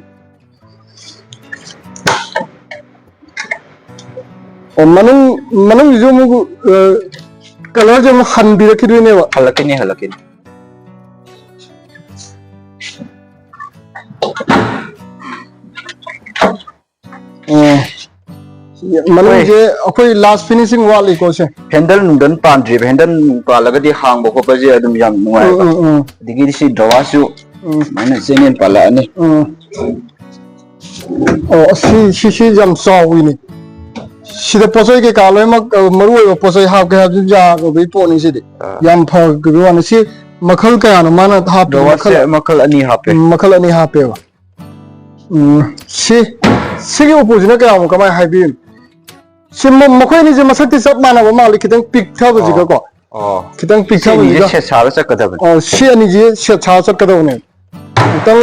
ꯑꯣ, ꯃꯅꯨꯡ, ꯃꯅꯨꯡꯒꯤꯁꯨ ꯑꯃꯨꯛ, ꯑ, colour ꯁꯦ ꯑꯃꯨꯛ ꯍꯟꯕꯤꯔꯛꯈꯤꯗꯣꯏꯅꯦꯕ꯫ ꯍꯜꯂꯛꯈꯤꯅꯤ, ꯍꯜꯂꯛꯈꯤꯅꯤ꯫ ꯑꯣ꯫ ꯃꯅꯨꯡꯁꯦ ꯑꯩꯈꯣꯏ ꯂꯥꯁ ꯐꯤꯅꯤꯁꯤꯡ ꯋꯥꯠꯂꯤꯀꯣ ꯁꯦ꯫ ꯍꯦꯟꯗꯜ ꯅꯨꯡꯗꯜ ꯄꯥꯟꯗ꯭ꯔꯤꯕ, ꯍꯦꯟꯗꯜ ꯅꯨꯡ ꯄꯥꯜꯂꯒꯗꯤ ꯍꯥꯡꯕ ꯈꯣꯠꯄꯁꯦ ꯑꯗꯨꯝ ꯌꯥꯝ ꯎꯝ, ꯅꯨꯡꯉꯥꯏꯕ꯫ ꯎꯝ, ꯎꯝ꯫ ꯑꯗꯒꯤꯗꯤ ꯁꯤ ꯗ꯭ꯔꯋꯥꯁꯨ ꯎꯝ꯫ ꯁꯨꯃꯥꯏꯅ ꯆꯦꯅꯦꯜ ꯄꯥꯜꯂꯛꯑꯅꯤ꯫ ꯎꯝ꯫ ꯑꯣ, ꯁꯤ, ꯁꯤ, ꯁꯤ ꯌꯥꯝ ꯆꯥꯎꯋꯤꯅꯦ꯫ ꯁꯤꯗ ꯄꯣꯠ ꯆꯩ ꯀꯩꯀꯥ ꯂꯣꯏꯅꯃꯛ, ꯑ, ꯃꯔꯨ ꯑꯣꯏꯕ ꯄꯣꯠ ꯆꯩ ꯍꯥꯞꯀꯦ ꯍꯥꯏꯕꯁꯨ ꯌꯥꯗꯕꯒꯤ ꯄꯣꯠꯅꯤ ꯁꯤꯗꯤ꯫ ꯑꯥ꯫ ꯌꯥꯝ ꯐꯈꯤꯕ ꯋꯥꯅꯤ꯫ ꯁꯤ ꯃꯈꯜ ꯀꯌꯥꯅꯣ ꯃꯥꯅ ꯍꯥꯞꯄꯤ? ꯗ꯭ꯔꯋꯥꯁꯦ ꯃꯈꯜ, ꯃꯈꯜ ꯑꯅꯤ ꯍꯥꯞꯄꯦ꯫ ꯎꯝ, ꯃꯈꯜ ꯑꯅꯤ ꯍꯥꯞꯄꯦꯕ꯫ ꯎꯝ, ꯁꯤ, ꯁꯤꯒꯤ ꯎꯄꯨꯁꯤꯅ ꯀꯌꯥꯃꯨꯛ ꯀꯃꯥꯏꯅ ꯍꯥꯏꯕꯤꯔꯤꯅꯣ? ꯁꯤ ꯃ-, ꯃꯈꯣꯏ ꯑꯅꯤꯁꯦ ꯃꯁꯛꯇꯤ ꯆꯞ ꯃꯥꯟꯅꯕ ꯃꯥꯜꯂꯤ, ꯈꯤꯇꯪ ꯄꯤꯛꯊꯕꯁꯤꯒꯀꯣ꯫ ꯑꯣ꯫ ꯈꯤꯇꯪ ꯁꯤ ꯑꯅꯤꯁꯦ ꯄꯤꯛꯊꯕꯁꯤꯒ꯫ ꯁꯦꯠ ꯁꯥꯔ ꯆꯠꯀꯗꯕꯅꯤ꯫ ꯑꯣ, ꯁꯤ ꯑꯅꯤꯁꯦ ꯁꯦꯠ ꯁꯥꯔ ꯆꯠꯀꯗꯕꯅꯦ꯫ ꯑꯃꯨꯛꯇꯪ,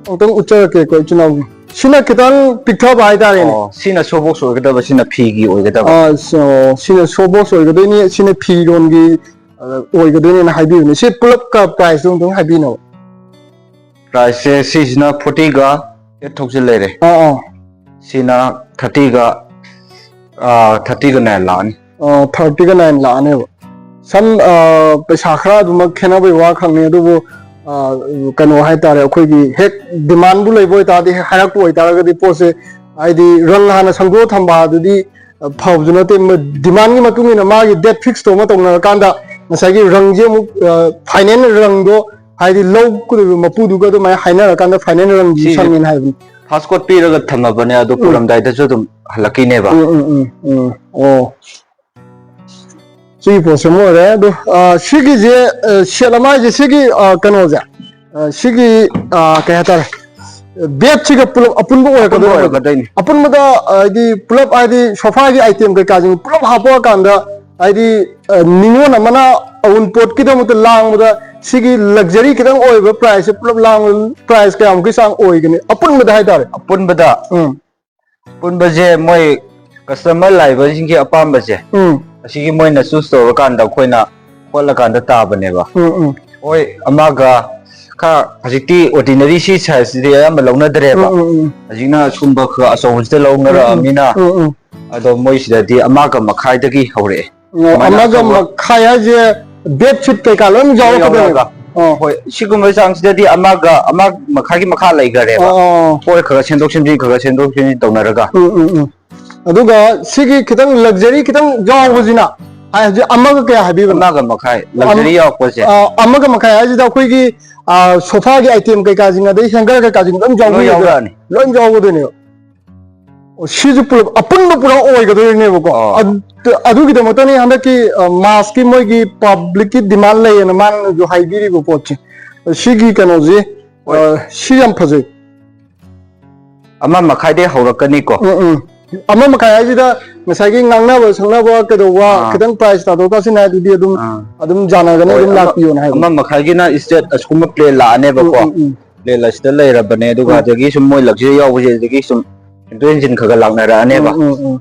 ꯑꯃꯨꯛꯇꯪ ꯎꯠꯆꯔꯛꯀꯦꯀꯣ, ꯏꯆꯤꯟ ꯏꯅꯥꯎꯁꯤꯡ꯫ ꯁꯤꯅ ꯈꯤꯇꯪ ꯄꯤꯛꯊꯕ ꯍꯥꯏꯇꯥꯔꯦꯅꯦ꯫ ꯑꯣ, ꯁꯤꯅ ꯁꯣ ꯕꯣꯛꯁ ꯑꯣꯏꯒꯗꯕ, ꯁꯤꯅ ꯐꯤꯒꯤ ꯑꯣꯏꯒꯗꯕ꯫ ꯑꯥ, ꯁꯣ-, ꯁꯤꯅ ꯁꯣ ꯕꯣꯛꯁ ꯑꯣꯏꯒꯗꯣꯏꯅꯤ, ꯁꯤꯅ ꯐꯤꯔꯣꯟꯒꯤ, ꯑ, ꯑꯣꯏꯒꯗꯣꯏꯅꯦꯅ ꯍꯥꯏꯕꯤꯕꯅꯦ꯫ ꯁꯤ ꯄꯨꯂꯞꯀ ꯄ꯭ꯔꯥꯏꯁꯇꯣ ꯑꯃꯨꯛꯇꯪ ꯍꯥꯏꯕꯤꯅꯕ꯫ ꯄ꯭ꯔꯥꯏꯁꯁꯦ ꯁꯤꯁꯤꯅ ꯐꯣꯔꯇꯤꯒ ꯑꯩꯠ ꯊꯥꯎꯖꯟ ꯂꯩꯔꯦ꯫ ꯑꯥ, ꯑꯥ꯫ ꯁꯤꯅ ꯊꯥꯔꯇꯤꯒ, ꯑꯥ, ꯊꯥꯔꯇꯤꯒ ꯅꯥꯏꯟ ꯂꯥꯛꯑꯅꯤ꯫ ꯑꯥ, ꯊꯥꯔꯇꯤꯒ ꯅꯥꯏꯟ ꯂꯥꯛꯑꯅꯦꯕ꯫ ꯁꯝ, ꯑꯥ, ꯄꯩꯁꯥ ꯈꯔ ꯑꯗꯨꯃꯛ ꯈꯦꯠꯅꯕꯩ ꯋꯥ ꯈꯛꯅꯤ, ꯑꯗꯨꯕꯨ, ꯑꯥ, ꯀꯩꯅꯣ ꯍꯥꯏꯇꯥꯔꯦ, ꯑꯩꯈꯣꯏꯒꯤ ꯍꯦꯛ ꯗꯤꯃꯥꯟꯕꯨ ꯂꯩꯕ ꯑꯣꯏꯇꯥꯔꯗꯤ, ꯍꯦꯛ ꯍꯥꯏꯔꯛꯄ ꯑꯣꯏꯇꯥꯔꯒꯗꯤ ꯄꯣꯠꯁꯦ, ꯍꯥꯏꯗꯤ ꯔꯪ ꯍꯥꯟꯅ ꯁꯪꯗꯣꯛꯑ ꯊꯝꯕ ꯑꯗꯨꯗꯤ, ꯑ, ꯐꯕꯁꯨ ꯅꯠꯇꯦ꯫ ꯃ-, ꯗꯤꯃꯥꯟꯒꯤ ꯃꯇꯨꯡ ꯏꯟꯅ ꯃꯥꯒꯤ ꯗꯦꯠ ꯐꯤꯛꯁꯇꯣ ꯑꯃ ꯇꯧꯅꯔꯀꯥꯟꯗ ꯉꯁꯥꯏꯒꯤ ꯔꯪꯁꯦ ꯑꯃꯨꯛ, ꯑ, ꯐꯥꯏꯅꯦꯜ ꯔꯪꯗꯣ ꯍꯥꯏꯗꯤ ꯂꯧ ꯃꯄꯨꯗꯨꯒ ꯑꯗꯨꯃꯥꯏꯅ ꯍꯥꯏꯅꯔꯀꯥꯟꯗ ꯐꯥꯏꯅꯦꯜ ꯔꯪꯁꯤ ꯁꯤꯁꯦ ꯁꯪꯉꯦꯅ ꯍꯥꯏꯕꯅꯤ꯫ ꯐꯥꯁ ꯀꯣꯠ ꯄꯤꯔꯒ ꯊꯝꯃꯕꯅꯦ, ꯑꯗꯨ ꯎꯝ꯫ ꯄꯨꯔꯝꯗꯥꯏꯗꯁꯨ ꯑꯗꯨꯝ ꯍꯜꯂꯛꯈꯤꯅꯦꯕ꯫ ꯎꯝ, ꯎꯝ, ꯎꯝ, ꯎꯝ꯫ ꯑꯣ꯫ ꯁꯤꯒꯤ ꯄꯣꯠꯁꯦ ꯑꯃ ꯑꯣꯏꯔꯦ꯫ ꯑꯗꯣ, ꯑ, ꯁꯤꯒꯤꯁꯦ, ꯑ, ꯁꯦꯠ ꯑꯃ ꯍꯥꯏꯁꯦ ꯁꯤꯒꯤ, ꯑ, ꯀꯩꯅꯣꯁꯦ, ꯑ, ꯁꯤꯒꯤ, ꯑ, ꯀꯩ ꯍꯥꯏꯇꯥꯔꯦ, ꯕꯦꯗꯁꯤꯒ ꯄꯨꯂꯞ ꯑꯄꯨꯟꯕ ꯑꯄꯨꯟꯕ ꯑꯣꯏꯔꯛꯀꯗꯣꯏꯅꯦ꯫ ꯑꯣꯏꯔꯛꯀꯗꯣꯏꯅꯤ꯫ ꯑꯄꯨꯟꯕꯗ, ꯑ, ꯍꯥꯏꯗꯤ ꯄꯨꯂꯞ ꯍꯥꯏꯗꯤ ꯁꯣꯐꯥꯒꯤ ꯑꯥꯏꯇꯦꯝ ꯀꯩꯀꯥꯁꯤꯡ ꯄꯨꯂꯞ ꯍꯥꯞꯄꯛꯑꯀꯥꯟꯗ ꯍꯥꯏꯗꯤ, ꯑ, ꯅꯤꯉꯣꯜ ꯑꯃꯅ ꯑꯎꯟꯄꯣꯠꯀꯤꯗꯃꯛꯇ ꯂꯥꯡꯕꯗ ꯁꯤꯒꯤ ꯂꯛꯖꯔꯤ ꯈꯤꯇꯪ ꯑꯣꯏꯕ ꯄ꯭ꯔꯥꯏꯁꯁꯦ ꯄꯨꯂꯞ ꯂꯥꯡꯕ ꯄ꯭ꯔꯥꯏꯁ ꯀꯌꯥꯃꯨꯛꯀꯤ ꯆꯥꯡ ꯑꯣꯏꯒꯅꯤ ꯑꯄꯨꯟꯕꯗ ꯍꯥꯏꯇꯥꯔꯦ? ꯑꯄꯨꯟꯕꯗ? ꯎꯝ꯫ ꯄꯨꯟꯕꯁꯦ ꯃꯣꯏ ꯀꯁꯇꯃꯔ ꯂꯥꯛꯏꯕꯁꯤꯡꯒꯤ ꯑꯄꯥꯝꯕꯁꯦ, ꯎꯝ꯫ ꯑꯁꯤꯒꯤ ꯃꯣꯏꯅ ꯆꯨꯁ ꯇꯧꯔꯀꯥꯟꯗ ꯑꯩꯈꯣꯏꯅ ꯍꯣꯠꯂꯀꯥꯟꯗ ꯇꯥꯕꯅꯦꯕ꯫ ꯎꯝ, ꯎꯝ꯫ ꯍꯣꯏ, ꯑꯃꯒ ꯈꯔ ꯍꯧꯖꯤꯛꯇꯤ ꯑꯣꯔꯗꯤꯅꯔꯤ ꯁꯤ ꯁꯥꯏꯖꯁꯤꯗꯤ ꯑꯌꯥꯝꯕ ꯂꯧꯅꯗ꯭ꯔꯦꯕ꯫ ꯎꯝ, ꯎꯝ, ꯎꯝ꯫ ꯍꯧꯖꯤꯛꯅ ꯁꯨꯝꯕ ꯈꯔ ꯑꯆꯧꯕꯁꯤꯗ ꯎꯝ, ꯎꯝ꯫ ꯂꯧꯅꯔꯛꯑꯃꯤꯅ, ꯎꯝ, ꯎꯝ꯫ ꯑꯗꯣ ꯃꯣꯏꯁꯤꯗꯗꯤ ꯑꯃꯒ ꯃꯈꯥꯏꯗꯒꯤ ꯍꯧꯔꯛꯑꯦ꯫ ꯑꯣ, ꯁꯨꯃꯥꯏꯅ ꯑꯃꯒ ꯑꯆꯧꯕ ꯃꯈꯥꯏ ꯍꯥꯏꯁꯦ ꯕꯦꯗꯁꯤꯠ ꯀꯩꯀꯥ ꯂꯣꯏ ꯂꯣꯏ ꯌꯥꯎꯔꯛꯀꯗꯣꯏꯅꯦꯕ? ꯌꯥꯎꯔꯛꯑꯒ꯫ ꯑꯣ꯫ ꯍꯣꯏ, ꯁꯤꯒꯨꯝꯕ ꯆꯥꯡꯁꯤꯗꯗꯤ ꯑꯃꯒ, ꯑꯃ ꯃꯈꯥꯏꯒꯤ ꯃꯈꯥ ꯂꯩꯈꯔꯦꯕ꯫ ꯑꯣ, ꯑꯣ, ꯑꯣ꯫ ꯍꯣꯏ, ꯈꯔ ꯈꯔ ꯁꯦꯝꯗꯣꯛ ꯁꯦꯝꯖꯤꯟ, ꯈꯔ ꯈꯔ ꯁꯦꯝꯗꯣꯛ ꯁꯦꯝꯖꯤꯟ ꯇꯧꯅꯔꯒ꯫ ꯎꯝ, ꯎꯝ, ꯎꯝ꯫ ꯑꯗꯨꯒ ꯁꯤꯒꯤ ꯈꯤꯇꯪ luxury ꯈꯤꯇꯪ ꯌꯥꯎꯕꯁꯤꯅ, ꯍꯥꯏ, ꯍꯧꯖꯤꯛ ꯑꯃꯒ ꯀꯌꯥ ꯍꯥꯏꯕꯤꯕꯅꯣ? ꯑꯃꯒ ꯃꯈꯥꯏ luxury ꯌꯥꯎꯔꯛꯄꯁꯦ꯫ ꯑ, ꯑꯃꯒ ꯃꯈꯥꯏ ꯍꯥꯏꯁꯤꯗ ꯑꯩꯈꯣꯏꯒꯤ, ꯑ, sofa ꯒꯤ item ꯀꯩꯀꯥꯁꯤꯡ, ꯑꯗꯩ hanger ꯀꯩꯀꯥꯁꯤꯡ ꯂꯣꯏ ꯂꯣꯏ ꯌꯥꯎꯗꯣꯏꯅꯦ꯫ ꯌꯥꯎꯔꯛꯑꯅꯤ꯫ ꯂꯣꯏ ꯌꯥꯎꯒꯗꯣꯏꯅꯦꯕ꯫ ꯑꯣ, ꯁꯤꯁꯨ ꯄꯨꯂꯞ ꯑꯄꯨꯟꯕ ꯄꯨꯔꯥ ꯑꯣꯏꯒꯗꯣꯏꯅꯦꯕꯀꯣ꯫ ꯑꯣ꯫ ꯑꯗꯨ-, ꯑꯗꯨꯒꯤꯗꯃꯛꯇꯅꯤ ꯍꯟꯗꯛꯀꯤ, ꯑ, ꯃꯥꯁꯀꯤ ꯃꯣꯏꯒꯤ public ꯀꯤ demand ꯂꯩꯌꯦꯅ ꯃꯥꯅꯁꯨ ꯍꯥꯏꯕꯤꯔꯤꯕ ꯄꯣꯠꯁꯦ꯫ ꯁꯤꯒꯤ ꯀꯩꯅꯣꯁꯤ, ꯑ, ꯍꯣꯏ꯫ ꯁꯤ ꯌꯥꯝ ꯐꯖꯩ꯫ ꯑꯃ ꯃꯈꯥꯏꯗꯩ ꯍꯧꯔꯛꯀꯅꯤꯀꯣ꯫ ꯎꯝ, ꯎꯝ꯫ ꯑꯃ ꯃꯈꯥꯏ ꯍꯥꯏꯁꯤꯗ ꯉꯁꯥꯏꯒꯤ ꯉꯥꯡꯅꯕ ꯁꯛꯅꯕ ꯀꯩꯗꯧꯕ, ꯑꯥ꯫ ꯈꯤꯇꯪ price ꯇꯥꯊꯣꯛ ꯇꯥꯁꯤꯟ ꯍꯥꯏꯗꯨꯗꯤ ꯑꯗꯨꯝ, ꯑꯥ꯫ ꯑꯗꯨꯝ ꯌꯥꯅꯒꯅꯤ, ꯍꯣꯏ, ꯑꯗꯨꯝ ꯑꯃ, ꯂꯥꯛꯄꯤꯌꯣꯅ ꯍꯥꯏꯕ꯫ ꯑꯃ ꯃꯈꯥꯏꯒꯤꯅ straight ꯑꯁꯤꯒꯨꯝꯕ plate ꯂꯥꯛꯑꯅꯦꯕꯀꯣ꯫ ꯎꯝ, ꯎꯝ, ꯎꯝ꯫ Plate ꯑꯁꯤꯗ ꯂꯩꯔꯕꯅꯦ, ꯑꯗꯨꯒ ꯎꯝ꯫ ꯑꯗꯒꯤ ꯁꯨꯝ ꯃꯣꯏ luxury ꯌꯥꯎꯕꯁꯦ, ꯑꯗꯒꯤ ꯁꯨꯝ ꯍꯦꯟꯗꯣꯛ ꯍꯦꯟꯖꯤꯟ ꯈꯔ ꯈꯔ ꯂꯥꯛꯅꯔꯛꯑꯅꯦꯕ꯫ ꯎꯝ, ꯎꯝ, ꯎꯝ꯫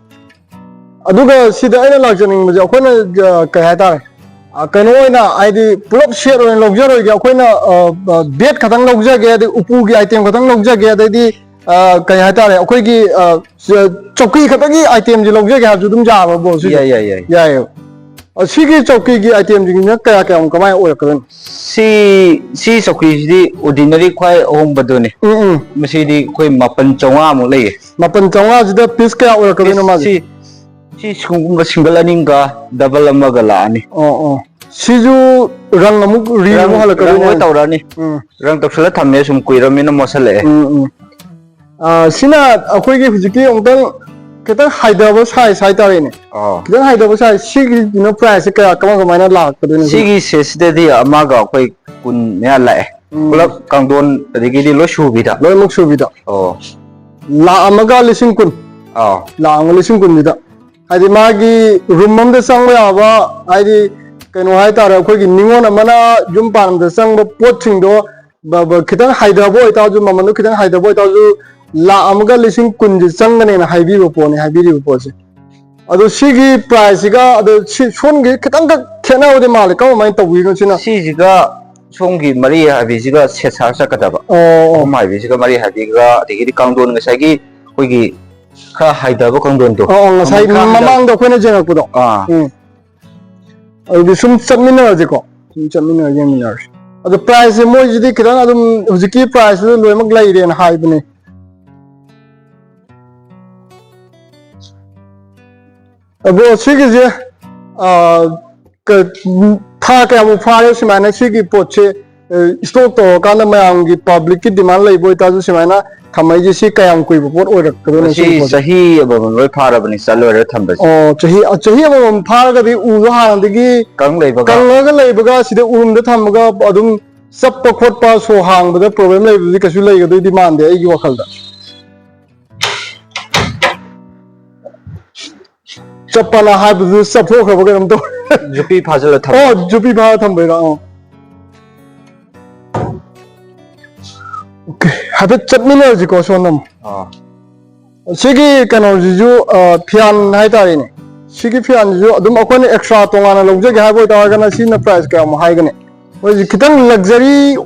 ꯑꯗꯨꯒ ꯁꯤꯗ ꯑꯩꯅ ꯂꯥꯛꯆꯅꯤꯡꯕꯁꯦ, ꯑꯩꯈꯣꯏꯅ, ꯑ, ꯀꯩ ꯍꯥꯏꯇꯥꯔꯦ, ꯑ, ꯀꯩꯅꯣ ꯑꯣꯏꯅ, ꯍꯥꯏꯗꯤ, ꯄꯨꯂꯞ set ꯑꯣꯏꯅ ꯂꯧꯖꯔꯣꯏꯒꯦ꯫ ꯑꯩꯈꯣꯏꯅ, ꯑ, ꯑ, bed ꯈꯛꯇꯪ ꯂꯧꯖꯒꯦ, ꯑꯗꯩ ꯎꯄꯨꯒꯤ item ꯈꯛꯇꯪ ꯂꯧꯖꯒꯦ, ꯑꯗꯩꯗꯤ, ꯑ, ꯀꯩ ꯍꯥꯏꯇꯥꯔꯦ, ꯑꯩꯈꯣꯏꯒꯤ, ꯑ, ꯆ-, ꯆꯧꯀꯤ ꯈꯛꯇꯪꯒꯤ item ꯁꯦ ꯂꯧꯖꯒꯦ ꯍꯥꯏꯔꯁꯨ ꯑꯗꯨꯝ ꯌꯥꯕ, bro, ꯁꯤꯁꯦ? ꯌꯥꯏ, ꯌꯥꯏ, ꯌꯥꯏ꯫ ꯌꯥꯏꯌꯦꯕ꯫ ꯑ, ꯁꯤꯒꯤ ꯆꯧꯀꯤꯒꯤ item ꯁꯤꯡꯁꯤꯅ ꯀꯌꯥ ꯀꯌꯥꯃꯨꯛ ꯀꯃꯥꯏꯅ ꯑꯣꯏꯔꯛꯀꯗꯣꯏꯅꯣ? ꯁꯤ, ꯁꯤ ꯆꯧꯀ꯭ꯔꯤꯁꯤꯗꯤ ordinary ꯈ꯭ꯋꯥꯏ ꯑꯍꯣꯡꯕꯗꯨꯅꯤ꯫ ꯎꯝ, ꯎꯝ꯫ ꯃꯁꯤꯗꯤ ꯑꯩꯈꯣꯏ ꯃꯥꯄꯟ ꯆꯥꯝꯃꯉꯥꯃꯨꯛ ꯂꯩꯌꯦ꯫ ꯃꯥꯄꯟ ꯆꯥꯝꯃꯉꯥꯁꯤꯗ piece ꯀꯌꯥ ꯑꯣꯏꯔꯛꯀꯗꯣꯏꯅꯣ ꯃꯥꯁꯦ? ꯁꯤ, ꯁꯤ ꯁꯤꯒꯨꯝꯕ single ꯑꯅꯤꯒ double ꯑꯃꯒ ꯂꯥꯛꯑꯅꯤ꯫ ꯑꯣ, ꯑꯣ꯫ ꯁꯤꯁꯨ ꯔꯪ ꯑꯃꯨꯛ ꯔꯤ ꯑꯃꯨꯛ ꯔꯪ, ꯔꯪ ꯍꯜꯂꯛꯀꯗꯣꯏꯅꯦ꯫ ꯂꯣꯏ ꯇꯧꯔꯛꯑꯅꯤ꯫ ꯎꯝ꯫ ꯔꯪ ꯇꯧꯁꯜꯂ ꯊꯝꯃꯦ, ꯁꯨꯝ ꯀꯨꯏꯔꯕꯅꯤꯅ ꯃꯣꯠꯁꯜꯂꯛꯑꯦ꯫ ꯎꯝ, ꯎꯝ꯫ ꯑ, ꯁꯤꯅ ꯑꯩꯈꯣꯏꯒꯤ ꯍꯧꯖꯤꯛꯀꯤ ꯑꯃꯨꯛꯇꯪ ꯈꯤꯇꯪ ꯍꯥꯏꯊꯕ size ꯍꯥꯏꯇꯥꯔꯦꯅꯦ꯫ ꯑꯣ꯫ ꯈꯤꯇꯪ ꯍꯥꯏꯊꯕ size, ꯁꯤꯒꯤꯁꯤꯅ price ꯁꯦ ꯀꯌꯥ, ꯀꯃꯥꯏ ꯀꯃꯥꯏꯅ ꯂꯥꯛꯀꯗꯣꯏꯅꯣ ꯁꯤꯅ? ꯁꯤꯒꯤ set ꯁꯤꯗꯗꯤ ꯑꯃꯒ ꯑꯩꯈꯣꯏ ꯀꯨꯟ ꯃꯌꯥ ꯂꯥꯛꯑꯦ꯫ ꯎꯝ꯫ ꯄꯨꯂꯞ ꯀꯥꯡꯊꯣꯟ ꯑꯗꯒꯤꯗꯤ ꯂꯣꯏ ꯁꯨꯕꯤꯗ꯫ ꯂꯣꯏꯅꯃꯛ ꯁꯨꯕꯤꯗ꯫ ꯑꯣ꯫ ꯂꯥꯛ ꯑꯃꯒ ꯂꯤꯁꯤꯡ ꯀꯨꯟ꯫ ꯑꯥꯎ꯫ ꯂꯥꯛ ꯑꯃꯒ ꯂꯤꯁꯤꯡ ꯀꯨꯟꯁꯤꯗ꯫ ꯍꯥꯏꯗꯤ ꯃꯥꯒꯤ room ꯑꯃꯗ ꯆꯪꯕ ꯌꯥꯕ, ꯍꯥꯏꯗꯤ ꯀꯩꯅꯣ ꯍꯥꯏꯇꯥꯔꯦ, ꯑꯩꯈꯣꯏꯒꯤ ꯅꯤꯉꯣꯜ ꯑꯃꯅ ꯌꯨꯝ ꯄꯥꯟꯕꯗ ꯆꯪꯕ ꯄꯣꯠꯁꯤꯡꯗꯣ ꯕ-, ꯕ-, ꯈꯤꯇꯪ ꯍꯥꯏꯊꯕ ꯑꯣꯏꯇꯥꯔꯁꯨ, ꯃꯃꯜꯗꯣ ꯈꯤꯇꯪ ꯍꯥꯏꯊꯕ ꯑꯣꯏꯇꯥꯔꯁꯨ, ꯂꯥꯛ ꯑꯃꯒ ꯂꯤꯁꯤꯡ ꯀꯨꯟꯁꯦ ꯆꯪꯒꯅꯦꯅ ꯍꯥꯏꯕꯤꯕ ꯄꯣꯠꯅꯤ, ꯍꯥꯏꯕꯤꯔꯤꯕ ꯄꯣꯠꯁꯦ꯫ ꯑꯗꯣ ꯁꯤꯒꯤ price ꯁꯤꯒ, ꯑꯗꯣ ꯁꯤ ꯁꯣꯝꯒꯤ ꯈꯤꯇꯪꯈꯛ ꯈꯦꯠꯅꯕꯗꯤ ꯃꯥꯜꯂꯦ, ꯀꯔꯝꯍꯥꯏꯅ ꯇꯧꯕꯤꯅꯣ ꯁꯤꯅ? ꯁꯤꯁꯤꯒ ꯁꯣꯝꯒꯤ ꯃꯔꯤ ꯍꯥꯏꯕꯤꯁꯤꯒ set ꯁꯥ ꯆꯠꯀꯗꯕ꯫ ꯑꯣ, ꯑꯣ꯫ ꯑꯍꯨꯝ ꯍꯥꯏꯕꯤꯁꯤꯒ ꯃꯔꯤ ꯍꯥꯏꯕꯤꯒ, ꯑꯗꯒꯤꯗꯤ ꯀꯥꯡꯊꯣꯟ ꯉꯁꯥꯏꯒꯤ ꯑꯩꯈꯣꯏꯒꯤ ꯈꯔ ꯍꯥꯏꯊꯕ ꯀꯥꯡꯊꯣꯟꯗꯣ꯫ ꯑꯣ, ꯑꯣ, ꯉꯁꯥꯏ ꯃꯃꯜ ꯈꯔ ꯍꯟꯊꯕ꯫ ꯃꯃꯥꯡꯗ ꯑꯩꯈꯣꯏꯅ ꯌꯦꯡꯉꯛꯄꯗꯣ꯫ ꯑꯥ꯫ ꯎꯝ꯫ ꯑꯗꯨꯗꯤ ꯁꯨꯝ ꯆꯠꯃꯤꯟꯅꯔꯁꯤꯀꯣ꯫ ꯁꯨꯝ ꯆꯠꯃꯤꯟꯅꯔ ꯌꯦꯡꯃꯤꯟꯅꯔꯁꯤ꯫ ꯑꯗꯣ price ꯁꯦ ꯃꯣꯏꯁꯤꯗꯤ ꯈꯤꯇꯪ ꯑꯗꯨꯝ ꯍꯧꯖꯤꯛꯀꯤ price ꯇꯨꯗ ꯂꯣꯏꯅꯃꯛ ꯂꯩꯔꯦꯅ ꯍꯥꯏꯕꯅꯦ꯫ ꯑꯗꯣ ꯁꯤꯒꯤꯁꯦ, ꯑ, ꯀ-, ꯊꯥ ꯀꯌꯥꯃꯨꯛ ꯐꯥꯔꯦ ꯁꯨꯃꯥꯏꯅ ꯁꯤꯒꯤ ꯄꯣꯠꯁꯦ, ꯑ, ꯏꯁꯇꯣꯛ ꯇꯧꯔꯀꯥꯟꯗ ꯃꯌꯥꯝꯒꯤ, ꯄꯕ꯭ꯂꯤꯛꯀꯤ ꯗꯤꯃꯥꯟ ꯂꯩꯕ ꯑꯣꯏꯇꯥꯔꯁꯨ ꯁꯨꯃꯥꯏꯅ ꯊꯝꯃꯛꯏꯁꯦ, ꯁꯤ ꯀꯌꯥꯝ ꯀꯨꯏꯕ ꯄꯣꯠ ꯑꯣꯏꯔꯛꯀꯗꯣꯏꯅꯣ ꯃꯁꯤ ꯁꯤꯒꯤ ꯄꯣꯠꯁꯦ? ꯆꯍꯤ ꯑꯃꯃꯝ ꯂꯣꯏ ꯐꯥꯔꯕꯅꯤ, ꯆꯠꯂꯣꯏꯔ ꯊꯝꯕꯁꯦ꯫ ꯑꯣ, ꯆꯍꯤ, ꯆꯍꯤ ꯑꯃꯃꯝ ꯐꯥꯔꯒꯗꯤ ꯎꯗꯣ ꯍꯥꯟꯅꯗꯒꯤ ꯀꯪ ꯂꯩꯕꯒ꯫ ꯀꯪꯉꯒ ꯂꯩꯕꯒ ꯁꯤꯗ ꯎꯔꯨꯝꯗ ꯊꯝꯃꯒ ꯑꯗꯨꯝ ꯆꯞꯄ ꯈꯣꯠꯄ, ꯁꯣ ꯍꯥꯡꯕꯗ ꯄ꯭ꯔꯣꯕ꯭ꯂꯦꯝ ꯂꯩꯕꯗꯨꯗꯤ ꯀꯩꯁꯨ ꯂꯩꯒꯗꯣꯏꯗꯤ ꯃꯥꯟꯗꯦ ꯑꯩꯒꯤ ꯋꯥꯈꯜꯗ꯫ ꯆꯞꯄꯅ ꯍꯥꯏꯕꯗꯨ ꯆꯞꯊꯣꯛꯈ꯭ꯔꯕ ꯀꯩꯅꯣꯝ ꯇꯧꯔꯦ꯫ ꯌꯨꯄꯤ ꯐꯥꯖꯤꯜꯂ ꯊꯝꯕ꯫ ꯑꯣ, ꯌꯨꯄꯤ ꯐꯥꯔ ꯊꯝꯕꯩꯔꯥ? ꯑꯣ꯫ ꯑꯣꯀꯦ, ꯍꯥꯏꯐꯦꯠ ꯆꯠꯃꯤꯟꯅꯔꯁꯤꯀꯣ ꯁꯣꯝꯗ ꯑꯃꯨꯛ꯫ ꯑꯥ꯫ ꯁꯤꯒꯤ ꯀꯩꯅꯣꯁꯤꯁꯨ, ꯑ, ꯐꯤꯌꯥꯟ ꯍꯥꯏꯇꯥꯔꯦꯅꯦ꯫ ꯁꯤꯒꯤ ꯐꯤꯌꯥꯟꯁꯤꯁꯨ ꯑꯗꯨꯝ ꯑꯩꯈꯣꯏꯅ ꯑꯦꯛꯁꯇ꯭ꯔꯥ ꯇꯣꯉꯥꯟꯅ ꯂꯧꯖꯒꯦ ꯍꯥꯏꯕ ꯑꯣꯏꯇꯥꯔꯒꯅ ꯁꯤꯅ ꯄ꯭ꯔꯥꯏꯁ ꯀꯌꯥꯃꯨꯛ ꯍꯥꯏꯒꯅꯤ? ꯃꯣꯏꯁꯦ ꯈꯤꯇꯪ ꯂꯛꯖꯔꯤ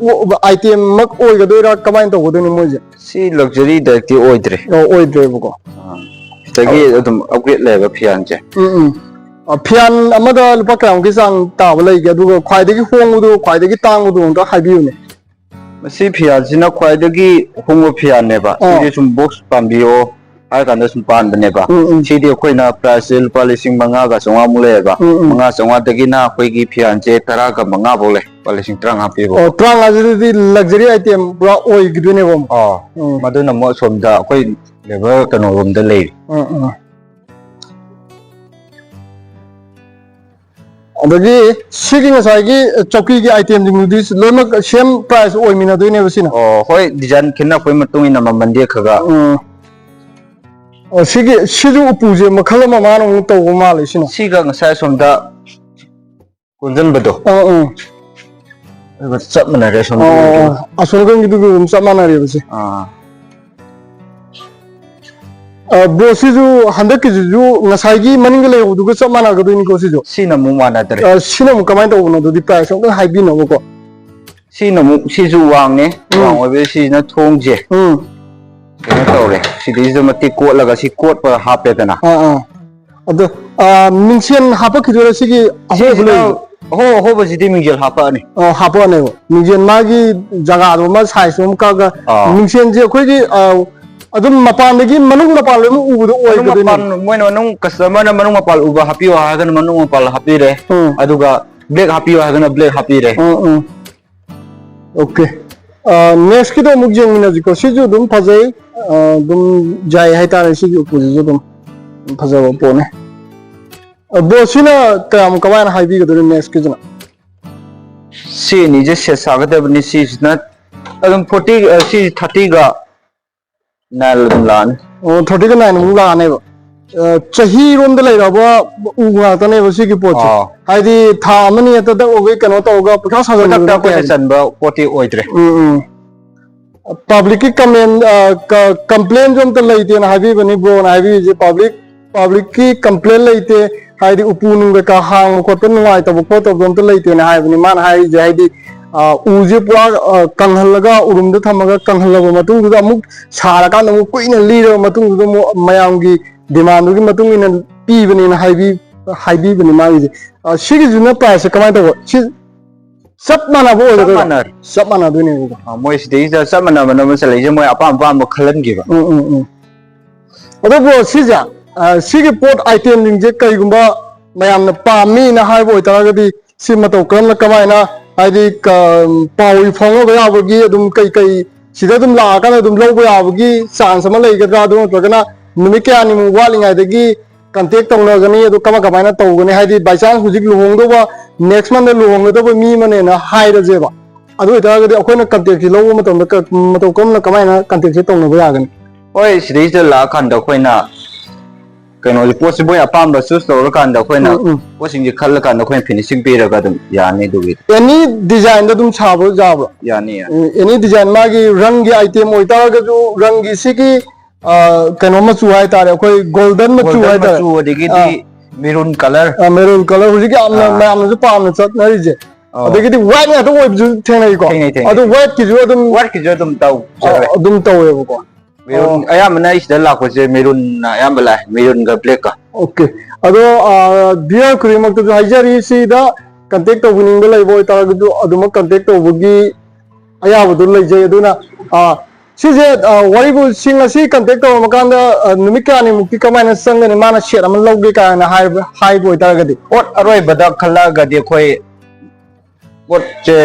ꯑꯥꯏꯇꯦꯝꯃꯛ ꯑꯣꯏꯒꯗꯣꯏꯔꯥ, ꯀꯃꯥꯏꯅ ꯇꯧꯒꯗꯣꯏꯅꯣ ꯃꯣꯏꯁꯦ? ꯁꯤ ꯂꯛꯖꯔꯤ ꯗꯥꯏꯔꯦꯛꯇꯤ ꯑꯣꯏꯗ꯭ꯔꯦ꯫ ꯑꯣ, ꯑꯣꯏꯗ꯭ꯔꯦꯕꯀꯣ꯫ ꯑꯥ, ꯁꯤꯗꯒꯤ ꯑꯗꯨꯝ ꯑꯞꯒ꯭ꯔꯦꯗ ꯂꯩꯕ ꯐꯤꯌꯥꯟꯁꯦ꯫ ꯎꯝ, ꯎꯝ꯫ ꯑ, ꯐꯤꯌꯥꯟ ꯑꯃꯗ ꯂꯨꯄꯥ ꯀꯌꯥꯃꯨꯛꯀꯤ ꯆꯥꯡ ꯇꯥꯕ ꯂꯩꯒꯦ? ꯑꯗꯨꯒ ꯈ꯭ꯋꯥꯏꯗꯒꯤ ꯍꯣꯡꯕꯗꯣ, ꯈ꯭ꯋꯥꯏꯗꯒꯤ ꯇꯥꯡꯕꯗꯣ ꯑꯝꯇ ꯍꯥꯏꯕꯤꯌꯨꯅꯦ꯫ ꯃꯁꯤ ꯐꯤꯌꯥꯟꯁꯤꯅ ꯈ꯭ꯋꯥꯏꯗꯒꯤ ꯍꯣꯡꯕ ꯐꯤꯌꯥꯟꯅꯦꯕ꯫ ꯑꯥ꯫ ꯁꯤꯗꯤ ꯁꯨꯝ ꯕꯣꯛꯁ ꯄꯥꯟꯕꯤꯌꯣ ꯍꯥꯏꯔ ꯀꯥꯟꯗ ꯁꯨꯝ ꯄꯥꯟꯕꯅꯦꯕ꯫ ꯎꯝ, ꯎꯝ꯫ ꯁꯤꯗꯤ ꯑꯩꯈꯣꯏꯅ ꯄ꯭ꯔꯥꯏꯁꯁꯦ ꯂꯨꯄꯥ ꯂꯤꯁꯤꯡ ꯃꯉꯥꯒ ꯆꯥꯝꯃꯉꯥꯃꯨꯛ ꯂꯩꯌꯦꯕ꯫ ꯎꯝ, ꯎꯝ꯫ ꯃꯉꯥ ꯆꯥꯝꯃꯉꯥꯗꯒꯤꯅ ꯑꯩꯈꯣꯏꯒꯤ ꯐꯤꯌꯥꯟꯁꯦ ꯇꯔꯥꯒ ꯃꯉꯥꯐꯧ ꯂꯩ, ꯂꯨꯄꯥ ꯂꯤꯁꯤꯡ ꯇꯔꯥꯃꯉꯥ ꯄꯤꯕ꯫ ꯑꯣ, ꯇꯔꯥꯃꯉꯥꯁꯤꯗꯤ ꯂꯛꯖꯔꯤ ꯑꯥꯏꯇꯦꯝ ꯄꯨꯔꯥ ꯑꯣꯏꯈꯤꯗꯣꯏꯅꯦꯕ ꯑꯃꯨꯛ꯫ ꯑꯥ, ꯎꯝ꯫ ꯃꯗꯨꯅ ꯑꯃꯨꯛ ꯑꯁꯣꯝꯗ ꯑꯩꯈꯣꯏ ꯂꯦꯕꯔ ꯀꯩꯅꯣꯔꯣꯝꯗ ꯂꯩꯔꯤ꯫ ꯎꯝ, ꯎꯝ꯫ ꯑꯗꯒꯤ ꯁꯤꯒꯤ ꯉꯁꯥꯏꯒꯤ ꯆꯧꯀꯤꯒꯤ ꯑꯥꯏꯇꯦꯝꯁꯤꯡꯗꯨꯗꯤ ꯂꯣꯏꯅꯃꯛ ꯁꯦꯝ ꯄ꯭ꯔꯥꯏꯁ ꯑꯣꯏꯃꯤꯟꯅꯗꯣꯏꯅꯦꯕ ꯁꯤꯅ? ꯑꯣ, ꯍꯣꯏ, ꯗꯤꯖꯥꯏꯟ ꯈꯦꯠꯅꯔꯛꯄꯒꯤ ꯃꯇꯨꯡ ꯏꯟꯅ ꯃꯃꯜꯗꯤ ꯈꯔ ꯈꯔ꯫ ꯎꯝ꯫ ꯑꯣ, ꯁꯤꯒꯤ, ꯁꯤꯁꯨ ꯎꯄꯨꯁꯦ ꯃꯈꯜ ꯑꯃ ꯃꯥꯅ ꯑꯃꯨꯛ ꯇꯧꯕ ꯃꯥꯜꯂꯦ ꯁꯤꯅ꯫ ꯁꯤꯒ ꯉꯁꯥꯏ ꯑꯁꯣꯝꯗ ꯀꯣꯟꯁꯤꯟꯕꯗꯣ꯫ ꯑꯥ, ꯑꯥ꯫ ꯑꯗꯨꯒ ꯆꯞ ꯃꯥꯟꯅꯔꯦ ꯑꯁꯣꯝꯗ ꯑꯣ, ꯂꯩꯔꯤꯕ꯫ ꯑꯁꯣꯝ ꯅꯥꯀꯟꯒꯤꯗꯨꯒ ꯑꯗꯨꯝ ꯆꯞ ꯃꯥꯟꯅꯔꯦꯕ ꯁꯤ꯫ ꯑꯥ꯫ ꯑ, ꯕ꯭ꯔꯣ, ꯁꯤꯁꯨ ꯍꯟꯗꯛꯀꯤꯁꯤꯁꯨ ꯉꯁꯥꯏꯒꯤ ꯃꯅꯤꯡꯗ ꯂꯩꯍꯧꯕꯗꯨꯒ ꯆꯞ ꯃꯥꯟꯅꯒꯗꯣꯏꯅꯤꯀꯣ ꯁꯤꯁꯨ? ꯁꯤꯅ ꯑꯃꯨꯛ ꯃꯥꯟꯅꯗ꯭ꯔꯦ꯫ ꯑ, ꯁꯤꯅ ꯑꯃꯨꯛ ꯀꯃꯥꯏꯅ ꯇꯧꯕꯅꯣ? ꯑꯗꯨꯗꯤ ꯄ꯭ꯔꯥꯏꯁ ꯑꯝꯇꯪ ꯍꯥꯏꯕꯤꯅꯕꯀꯣ꯫ ꯁꯤꯅ ꯑꯃꯨꯛ, ꯁꯤꯁꯨ ꯋꯥꯡꯉꯦ꯫ ꯎꯝ꯫ ꯋꯥꯡ ꯑꯣꯏꯕꯁꯤꯅ ꯊꯣꯡꯁꯦ꯫ ꯎꯝ꯫ ꯀꯩꯅꯣ ꯇꯧꯔꯦ꯫ ꯁꯤꯗꯩꯁꯤꯗ ꯃꯇꯦꯛ ꯀꯣꯠꯂꯒ ꯁꯤ ꯀꯣꯠꯄ ꯍꯥꯞꯄꯦꯗꯅ꯫ ꯑꯥ, ꯑꯥ꯫ ꯑꯗꯣ, ꯑ, ꯃꯤꯡꯁꯦꯟ ꯍꯥꯞꯄꯛꯈꯤꯗꯣꯏꯔꯣ ꯁꯤꯒꯤ ꯑꯍꯣꯕ ꯁꯤꯁꯤꯅ ꯂꯩꯔꯤꯁꯦ? ꯑꯍꯣ-, ꯑꯍꯣꯕꯁꯤꯗꯤ ꯃꯤꯡꯁꯦꯜ ꯍꯥꯞꯄꯛꯑꯅꯤ꯫ ꯑꯣ, ꯍꯥꯞꯄꯛꯑꯅꯦꯕ꯫ ꯃꯤꯡꯁꯦꯜ ꯃꯥꯒꯤ ꯖꯒꯥꯗꯣ ꯑꯃ, ꯁꯥꯏꯖꯇꯣ ꯑꯃ ꯀꯛꯑꯒ, ꯑꯥ꯫ ꯃꯤꯡꯁꯦꯜꯁꯦ ꯑꯩꯈꯣꯏꯒꯤ, ꯑ, ꯑꯗꯨꯝ ꯃꯄꯥꯟꯗꯒꯤ ꯃꯅꯨꯡ ꯃꯄꯥꯟ ꯂꯣꯏꯅꯃꯛ ꯎꯕꯗꯣ ꯃꯅꯨꯡ ꯑꯣꯏꯒꯗꯣꯏꯅꯦ꯫ ꯃꯄꯥꯟ, ꯃꯣꯏꯅ ꯃꯅꯨꯡ, customer ꯅ ꯃꯅꯨꯡ ꯃꯄꯥꯟ ꯎꯕ ꯍꯥꯞꯄꯤꯌꯣ ꯍꯥꯏꯔꯒꯅ ꯃꯅꯨꯡ ꯃꯄꯥꯟ ꯍꯥꯞꯄꯤꯔꯦ꯫ ꯎꯝ꯫ ꯑꯗꯨꯒ black ꯍꯥꯞꯄꯤꯌꯣ ꯍꯥꯏꯔꯒꯅ black ꯍꯥꯞꯄꯤꯔꯦ꯫ ꯎꯝ, ꯎꯝ꯫ Okay꯫ ꯑ, next ꯀꯤꯗꯣ ꯑꯃꯨꯛ ꯌꯦꯡꯃꯤꯟꯅꯁꯤꯀꯣ꯫ ꯁꯤꯁꯨ ꯑꯗꯨꯝ ꯐꯖꯩ꯫ ꯑ, ꯑꯗꯨꯝ ꯌꯥꯏ ꯍꯥꯏꯇꯥꯔꯦ꯫ ꯁꯤꯒꯤ ꯎꯄꯨꯁꯤꯁꯨ ꯑꯗꯨꯝ ꯐꯖꯕ ꯄꯣꯠꯅꯦ꯫ ꯑ, bro, ꯁꯤꯅ ꯀꯌꯥꯝ ꯀꯃꯥꯏꯅ ꯍꯥꯏꯕꯤꯒꯗꯣꯏꯅꯣ next ꯀꯤꯁꯤꯅ? ꯁꯤ ꯑꯅꯤꯁꯦ set ꯁꯥꯒꯗꯕꯅꯤ꯫ ꯁꯤꯁꯤꯅ ꯑꯗꯨꯝ forty, ꯑ, ꯁꯤ thirty ꯒ nine ꯑꯗꯨꯝ ꯂꯥꯛꯑꯅꯤ꯫ ꯑꯣ, thirty ꯒ nine ꯑꯃꯨꯛ ꯂꯥꯛꯑꯅꯦꯕ꯫ ꯑ, ꯆꯍꯤꯔꯣꯝꯗ ꯂꯩꯔꯕ ꯎ ꯉꯥꯛꯇꯅꯦꯕ ꯁꯤꯒꯤ ꯄꯣꯠꯁꯦ꯫ ꯑꯥ꯫ ꯍꯥꯏꯗꯤ ꯊꯥ ꯑꯃꯅꯤ ꯍꯦꯛꯇ ꯇꯛꯎꯕꯒꯤ ꯀꯩꯅꯣ ꯇꯧꯔꯒ ꯄꯩꯁꯥ ꯈꯨꯗꯛꯇ ꯁꯥꯖꯟꯕꯗꯨ ꯅꯠꯇꯦ ꯑꯩꯈꯣꯏꯅ ꯍꯥꯏꯕ꯫ ꯆꯟꯕ ꯄꯣꯠꯇꯤ ꯑꯣꯏꯗ꯭ꯔꯦ꯫ ꯎꯝ, ꯎꯝ꯫ Public ꯀꯤ comment, ꯑ, ꯀ-, complain ꯁꯨ ꯑꯝꯇ ꯂꯩꯇꯦꯅ ꯍꯥꯏꯕꯤꯕꯅꯤ bro ꯅ ꯍꯥꯏꯕꯤꯔꯤꯁꯦ꯫ Public, public ꯀꯤ complain ꯂꯩꯇꯦ, ꯍꯥꯏꯗꯤ ꯎꯄꯨ ꯅꯨꯡ ꯀꯩꯀꯥ ꯍꯥꯡꯕ ꯈꯣꯠꯄ ꯅꯨꯡꯉꯥꯏꯇꯕ ꯈꯣꯠꯇꯕꯗꯣ ꯑꯝꯇ ꯂꯩꯇꯦꯅ ꯍꯥꯏꯕꯅꯤ ꯃꯥꯅ ꯍꯥꯏꯔꯤꯁꯦ꯫ ꯍꯥꯏꯗꯤ, ꯑ, ꯎꯁꯦ ꯄꯨꯔꯥ, ꯑ, ꯀꯪꯍꯜꯂꯒ ꯎꯔꯨꯝꯗ ꯊꯝꯃꯒ ꯀꯪꯍꯜꯂꯕ ꯃꯇꯨꯡꯗꯨꯗ ꯑꯃꯨꯛ ꯁꯥꯔꯀꯥꯟꯗ ꯑꯃꯨꯛ ꯀꯨꯏꯅ ꯂꯤꯔꯕ ꯃꯇꯨꯡꯗꯨꯗ ꯑꯃꯨꯛ ꯃꯌꯥꯝꯒꯤ demand ꯗꯨꯒꯤ ꯃꯇꯨꯡ ꯏꯟꯅ ꯄꯤꯕꯅꯦꯅ ꯍꯥꯏꯕꯤ-, ꯍꯥꯏꯕꯤꯕꯅꯤ ꯃꯥꯒꯤꯁꯦ꯫ ꯑ, ꯁꯤꯒꯤꯁꯤꯅ price ꯁꯦ ꯀꯃꯥꯏꯅ ꯇꯧꯕ? ꯁꯤ ꯆꯞ ꯃꯥꯟꯅꯕ ꯆꯞ ꯑꯣꯏꯒꯗꯣꯏꯔꯣ? ꯃꯥꯟꯅꯔꯦ꯫ ꯆꯞ ꯃꯥꯟꯅꯗꯣꯏꯅꯦꯕꯀꯣ꯫ ꯑ, ꯃꯣꯏ ꯁꯤꯗꯩꯁꯤꯗ ꯆꯞ ꯃꯥꯟꯅꯕ ꯅꯝꯕꯔ ꯆꯠꯂꯛꯏꯁꯦ ꯃꯣꯏ ꯑꯄꯥꯝ ꯑꯄꯥꯝꯕ ꯈꯜꯍꯟꯈꯤꯕ꯫ ꯎꯝ, ꯎꯝ, ꯎꯝ꯫ ꯑꯗꯣ bro, ꯁꯤꯁꯦ, ꯑ, ꯁꯤꯒꯤ ꯄꯣꯠ item ꯁꯤꯡꯁꯦ ꯀꯩꯒꯨꯝꯕ ꯃꯌꯥꯝꯅ ꯄꯥꯝꯃꯤꯅ ꯍꯥꯏꯕ ꯑꯣꯏꯇꯥꯔꯒꯗꯤ ꯁꯤ ꯃꯇꯧ ꯀꯔꯝꯅ ꯀꯃꯥꯏꯅ, ꯍꯥꯏꯗꯤ, ꯀ-, ꯄꯥꯎ ꯐꯥꯎꯅꯕ ꯌꯥꯕꯒꯤ ꯑꯗꯨꯝ ꯀꯩ ꯀꯩ ꯁꯤꯗ ꯑꯗꯨꯝ ꯂꯥꯛꯑꯀꯥꯟꯗ ꯑꯗꯨꯝ ꯂꯧꯕ ꯌꯥꯕꯒꯤ chance ꯑꯃ ꯂꯩꯒꯗ꯭ꯔꯥ? ꯑꯗꯨ ꯅꯠꯇ꯭ꯔꯒꯅ ꯅꯨꯃꯤꯠ ꯀꯌꯥꯅꯤꯃꯨꯛ ꯋꯥꯠꯂꯤꯉꯩꯗꯒꯤ contact ꯇꯧꯅꯒꯅꯤ? ꯑꯗꯨ ꯀꯃꯥꯏ ꯀꯃꯥꯏꯅ ꯇꯧꯒꯅꯤ? ꯍꯥꯏꯗꯤ by chance ꯍꯧꯖꯤꯛ ꯂꯨꯍꯣꯡꯗꯧꯕ, next month ꯇ ꯂꯨꯍꯣꯡꯒꯗꯧꯕ ꯃꯤ ꯑꯃꯅꯦꯅ ꯍꯥꯏꯔꯁꯦꯕ꯫ ꯑꯗꯨ ꯑꯣꯏꯇꯥꯔꯒꯗꯤ ꯑꯩꯈꯣꯏꯅ contact ꯁꯤ ꯂꯧꯕ ꯃꯇꯝꯗ ꯀ-, ꯃꯇꯧ ꯀꯔꯝꯅ, ꯀꯃꯥꯏꯅ contact ꯁꯤ ꯇꯧꯅꯕ ꯌꯥꯒꯅꯤ? ꯍꯣꯏ, ꯁꯤꯗꯩꯁꯤꯗ ꯂꯥꯛꯑꯀꯥꯟꯗ ꯑꯩꯈꯣꯏꯅ ꯀꯩꯅꯣꯁꯦ, ꯄꯣꯠꯁꯦ ꯃꯣꯏ ꯑꯄꯥꯝꯕ choose ꯇꯧꯔꯀꯥꯟꯗ ꯑꯩꯈꯣꯏꯅ ꯎꯝ, ꯎꯝ꯫ ꯄꯣꯠꯁꯤꯡꯁꯦ ꯈꯜꯂꯀꯥꯟꯗ ꯑꯩꯈꯣꯏꯅ finishing ꯄꯤꯔꯒ ꯑꯗꯨꯝ ꯌꯥꯅꯤ ꯑꯗꯨꯒꯤꯗꯤ꯫ Any design ꯗ ꯑꯗꯨꯝ ꯁꯥꯕ ꯌꯥꯕ꯭ꯔꯣ? ꯌꯥꯅꯤ, ꯌꯥꯅꯤ꯫ ꯎꯝ, any design, ꯃꯥꯒꯤ ꯔꯪꯒꯤ item ꯑꯣꯏꯇꯥꯔꯒꯁꯨ, ꯔꯪꯒꯤ ꯁꯤꯒꯤ, ꯑ, ꯀꯩꯅꯣ ꯃꯆꯨ ꯍꯥꯏꯇꯥꯔꯦ, ꯑꯩꯈꯣꯏ golden ꯃꯆꯨ golden ꯍꯥꯏꯇꯥꯔꯦ꯫ ꯃꯆꯨ, ꯑꯗꯒꯤꯗꯤ ꯑꯥ꯫ Maroon colour꯫ ꯑꯥ, maroon colour ꯍꯧꯖꯤꯛꯀꯤ ꯌꯥꯝꯅ ꯑꯥ꯫ ꯃꯌꯥꯝꯅꯁꯨ ꯄꯥꯝꯅ ꯆꯠꯅꯔꯤꯁꯦ꯫ ꯑꯧ꯫ ꯑꯗꯒꯤꯗꯤ white ꯉꯥꯛꯇ ꯑꯣꯏꯕꯁꯨ ꯊꯦꯡꯅꯩꯀꯣ? ꯊꯦꯡꯅꯩ, ꯊꯦꯡꯅꯩ꯫ ꯑꯗꯨ white ꯀꯤꯁꯨ ꯑꯗꯨꯝ white ꯀꯤꯁꯨ ꯑꯗꯨꯝ ꯇꯧꯖꯈ꯭ꯔꯦ꯫ ꯑ, ꯑꯗꯨꯝ ꯇꯧꯋꯦꯕꯀꯣ꯫ Maroon, ꯑꯣ꯫ ꯑꯌꯥꯝꯕꯅ ꯑꯩ ꯁꯤꯗ ꯂꯥꯛꯄꯁꯦ maroon ꯅ ꯑꯌꯥꯝꯕ ꯂꯥꯛꯑꯦ, maroon ꯒ black ꯀ꯫ Okay꯫ ꯑꯗꯣ, ꯑ, viewer ꯈꯨꯗꯤꯡꯃꯛꯇꯁꯨ ꯍꯥꯏꯖꯔꯤ, ꯁꯤꯗ contact ꯇꯧꯕꯤꯅꯤꯡꯕ ꯂꯩꯕ ꯑꯣꯏꯇꯥꯔꯒꯁꯨ ꯑꯗꯨꯃꯛ contact ꯇꯧꯕꯒꯤ ꯑꯌꯥꯕꯗꯨ ꯂꯩꯖꯩ꯫ ꯑꯗꯨꯅ, ꯑ, ꯁꯤꯁꯦ, ꯑ, ꯋꯥꯔꯤꯕꯨ ꯁꯤꯡ ꯑꯁꯤ ꯀꯟꯇꯦꯛ ꯇꯧꯔꯝꯃꯀꯥꯟꯗ, ꯑ, ꯅꯨꯃꯤꯠ ꯀꯌꯥꯅꯤꯃꯨꯛꯇꯤ ꯀꯃꯥꯏꯅ ꯆꯪꯒꯅꯤ, ꯃꯥꯅ ꯁꯦꯠ ꯑꯃ ꯂꯧꯒꯦ ꯀꯥꯏꯅ ꯍꯥꯏꯕ, ꯍꯥꯏꯕ ꯑꯣꯏꯇꯥꯔꯒꯗꯤ? ꯄꯣꯠ ꯑꯔꯣꯏꯕꯗ ꯈꯜꯂꯛꯑꯒꯗꯤ ꯑꯩꯈꯣꯏ ꯄꯣꯠꯁꯦ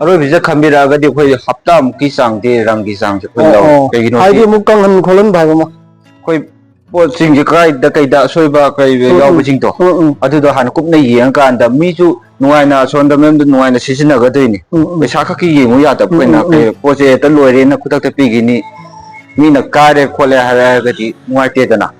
ꯑꯔꯣꯏꯕꯁꯤꯗ ꯈꯟꯕꯤꯔꯛꯑꯒꯗꯤ ꯑꯩꯈꯣꯏ ꯍꯞꯇꯥꯃꯨꯛꯀꯤ ꯆꯥꯡꯗꯤ ꯔꯪꯒꯤ ꯆꯥꯡꯁꯦ ꯑꯩꯈꯣꯏ ꯑꯣ, ꯂꯧꯋꯦ꯫ ꯑꯣ꯫ ꯀꯩꯒꯤꯅꯣꯗꯤ ꯍꯥꯏꯗꯤ ꯑꯃꯨꯛ ꯀꯪꯍꯟ ꯈꯣꯠꯍꯟꯕ ꯍꯥꯏꯕ ꯑꯃ꯫ ꯑꯩꯈꯣꯏ ꯄꯣꯠꯁꯤꯡꯁꯦ ꯀꯗꯥꯏꯗ ꯀꯩꯗ ꯑꯁꯣꯏꯕ ꯀꯩ ꯎꯝ, ꯎꯝ꯫ ꯂꯩꯕ ꯎꯝ, ꯎꯝ꯫ ꯑꯗꯨꯗꯣ ꯍꯥꯟꯅ ꯀꯨꯞꯅ ꯌꯦꯡꯉꯀꯥꯟꯗ ꯃꯤꯁꯨ ꯅꯨꯡꯉꯥꯏꯅ ꯑꯁꯣꯝꯗ ꯃꯌꯨꯝꯗ ꯅꯨꯡꯉꯥꯏꯅ ꯁꯤꯖꯤꯟꯅꯒꯗꯣꯏꯅꯤ꯫ ꯎꯝ, ꯎꯝ꯫ ꯄꯩꯁꯥ ꯈꯛꯀꯤ ꯌꯦꯡꯉꯨ ꯌꯥꯗꯕ ꯎꯝ, ꯑꯩꯈꯣꯏꯅ ꯎꯝ, ꯎꯝ꯫ ꯀꯩ ꯄꯣꯠꯁꯦ ꯍꯦꯛꯇ ꯂꯣꯏꯔꯦꯅ ꯈꯨꯗꯛꯇ ꯄꯤꯈꯤꯅꯤ, ꯃꯤꯅ ꯀꯥꯏꯔꯦ ꯈꯣꯠꯂꯦ ꯍꯥꯏꯔꯛꯑꯒꯗꯤ ꯅꯨꯡꯉꯥꯏꯇꯦꯗꯅ꯫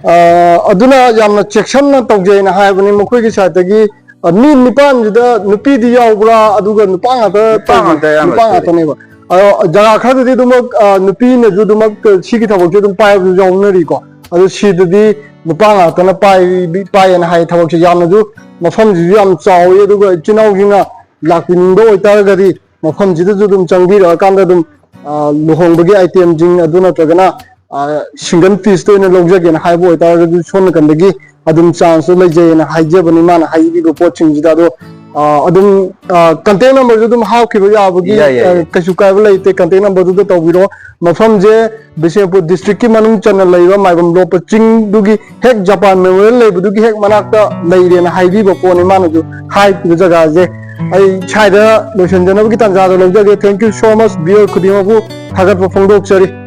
ꯑ, ꯑꯗꯨꯅ ꯌꯥꯝꯅ ꯆꯦꯛꯁꯤꯟꯅ ꯇꯧꯖꯩꯅ ꯍꯥꯏꯕꯅꯤ ꯃꯈꯣꯏꯒꯤ ꯁꯥꯏꯠꯇꯒꯤ꯫ ꯑ, ꯃꯤ ꯅꯤꯄꯥꯟꯁꯤꯗ ꯅꯨꯄꯤꯗꯤ ꯌꯥꯎꯕ꯭ꯔꯥ? ꯑꯗꯨꯒ ꯅꯨꯄꯥ ꯉꯥꯛꯇ ꯅꯨꯄꯥ ꯇꯧꯕ꯭ꯔꯥ? ꯉꯥꯛꯇ ꯑꯌꯥꯝꯕ ꯅꯨꯄꯥ ꯁꯨꯏ꯫ ꯉꯥꯛꯇꯅꯦꯕ꯫ ꯑꯗꯣ ꯖꯒꯥ ꯈꯔꯗꯗꯤ ꯑꯗꯨꯃꯛ, ꯑ, ꯅꯨꯄꯤꯅꯁꯨ ꯑꯗꯨꯃꯛ ꯁꯤꯒꯤ ꯊꯕꯛꯁꯦ ꯑꯗꯨꯝ ꯄꯥꯏꯕꯁꯨ ꯌꯥꯎꯅꯔꯤꯀꯣ꯫ ꯑꯗꯣ ꯁꯤꯗꯗꯤ ꯅꯨꯄꯥ ꯉꯥꯛꯇꯅ ꯄꯥꯏ-, ꯄꯥꯏꯌꯦꯅ ꯍꯥꯏ ꯊꯕꯛꯁꯦ꯫ ꯌꯥꯝꯅꯁꯨ ꯃꯐꯝꯁꯤꯁꯨ ꯌꯥꯝ ꯆꯥꯎꯋꯤ, ꯑꯗꯨꯒ ꯏꯆꯤꯟ ꯏꯅꯥꯎꯁꯤꯡꯅ ꯂꯥꯛꯄꯤꯅꯤꯡꯕ ꯑꯣꯏꯇꯥꯔꯒꯗꯤ ꯃꯐꯝꯁꯤꯗꯁꯨ ꯑꯗꯨꯝ ꯆꯪꯕꯤꯔꯛꯑꯀꯥꯟꯗ ꯑꯗꯨꯝ, ꯑ, ꯂꯨꯍꯣꯡꯕꯒꯤ ꯑꯥꯏꯇꯦꯝꯁꯤꯡ ꯑꯗꯨ ꯅꯠꯇ꯭ꯔꯒꯅ, ꯑ, ꯁꯤꯡꯒꯜ ꯄꯤꯁꯇ ꯑꯣꯏꯅ ꯂꯧꯖꯒꯦꯅ ꯍꯥꯏꯕ ꯑꯣꯏꯇꯥꯔꯒꯁꯨ ꯁꯣꯝ ꯅꯥꯀꯟꯗꯒꯤ ꯑꯗꯨꯝ ꯆꯥꯟꯁꯇꯣ ꯂꯩꯖꯩꯑꯅ ꯍꯥꯏꯖꯕꯅꯤ ꯃꯥꯅ ꯍꯥꯏꯕꯤꯕ ꯄꯣꯠꯁꯤꯡꯁꯤꯗ꯫ ꯑꯗꯣ, ꯑ, ꯑꯗꯨꯝ, ꯑ, ꯀꯟꯇꯦꯛ ꯅꯝꯕꯔꯁꯨ ꯑꯗꯨꯝ ꯍꯥꯞꯈꯤꯕ ꯌꯥꯕꯒꯤ, ꯌꯥꯏ, ꯌꯥꯏ, ꯑ, ꯌꯥꯏ꯫ ꯀꯩꯁꯨ ꯀꯥꯏꯕ ꯂꯩꯇꯦ꯫ ꯀꯟꯇꯦꯛ ꯅꯝꯕꯔꯗꯨꯗ ꯇꯧꯕꯤꯔꯣ꯫ ꯃꯐꯝꯁꯦ ꯕꯤꯁꯦꯝꯄꯨꯔ ꯗꯤꯁꯇ꯭ꯔꯤꯛꯀꯤ ꯃꯅꯨꯡ ꯆꯟꯅ ꯂꯩꯕ ꯃꯥꯏꯕꯝ ꯂꯣꯛꯄ ꯆꯤꯡꯗꯨꯒꯤ ꯍꯦꯛ ꯖꯄꯥꯟ ꯃꯦꯃꯣꯔꯤꯌꯦꯜ ꯂꯩꯕꯗꯨꯒꯤ ꯍꯦꯛ ꯃꯅꯥꯛꯇ ꯂꯩꯔꯦꯅ ꯍꯥꯏꯕꯤꯕ ꯄꯣꯠꯅꯤ ꯃꯥꯅꯁꯨ ꯍꯥꯏꯔꯤꯕ ꯖꯒꯥꯁꯦ꯫ ꯑꯩ ꯁ꯭ꯋꯥꯏꯗ ꯂꯣꯏꯁꯤꯟꯖꯅꯕꯒꯤ ꯇꯥꯟꯖꯥꯗꯣ ꯂꯧꯖꯒꯦ꯫ Thank you so much, viewer ꯈꯨꯗꯤꯡꯃꯛꯄꯨ ꯊꯥꯒꯠꯄ ꯐꯣꯡꯗꯣꯛꯆꯔꯤ꯫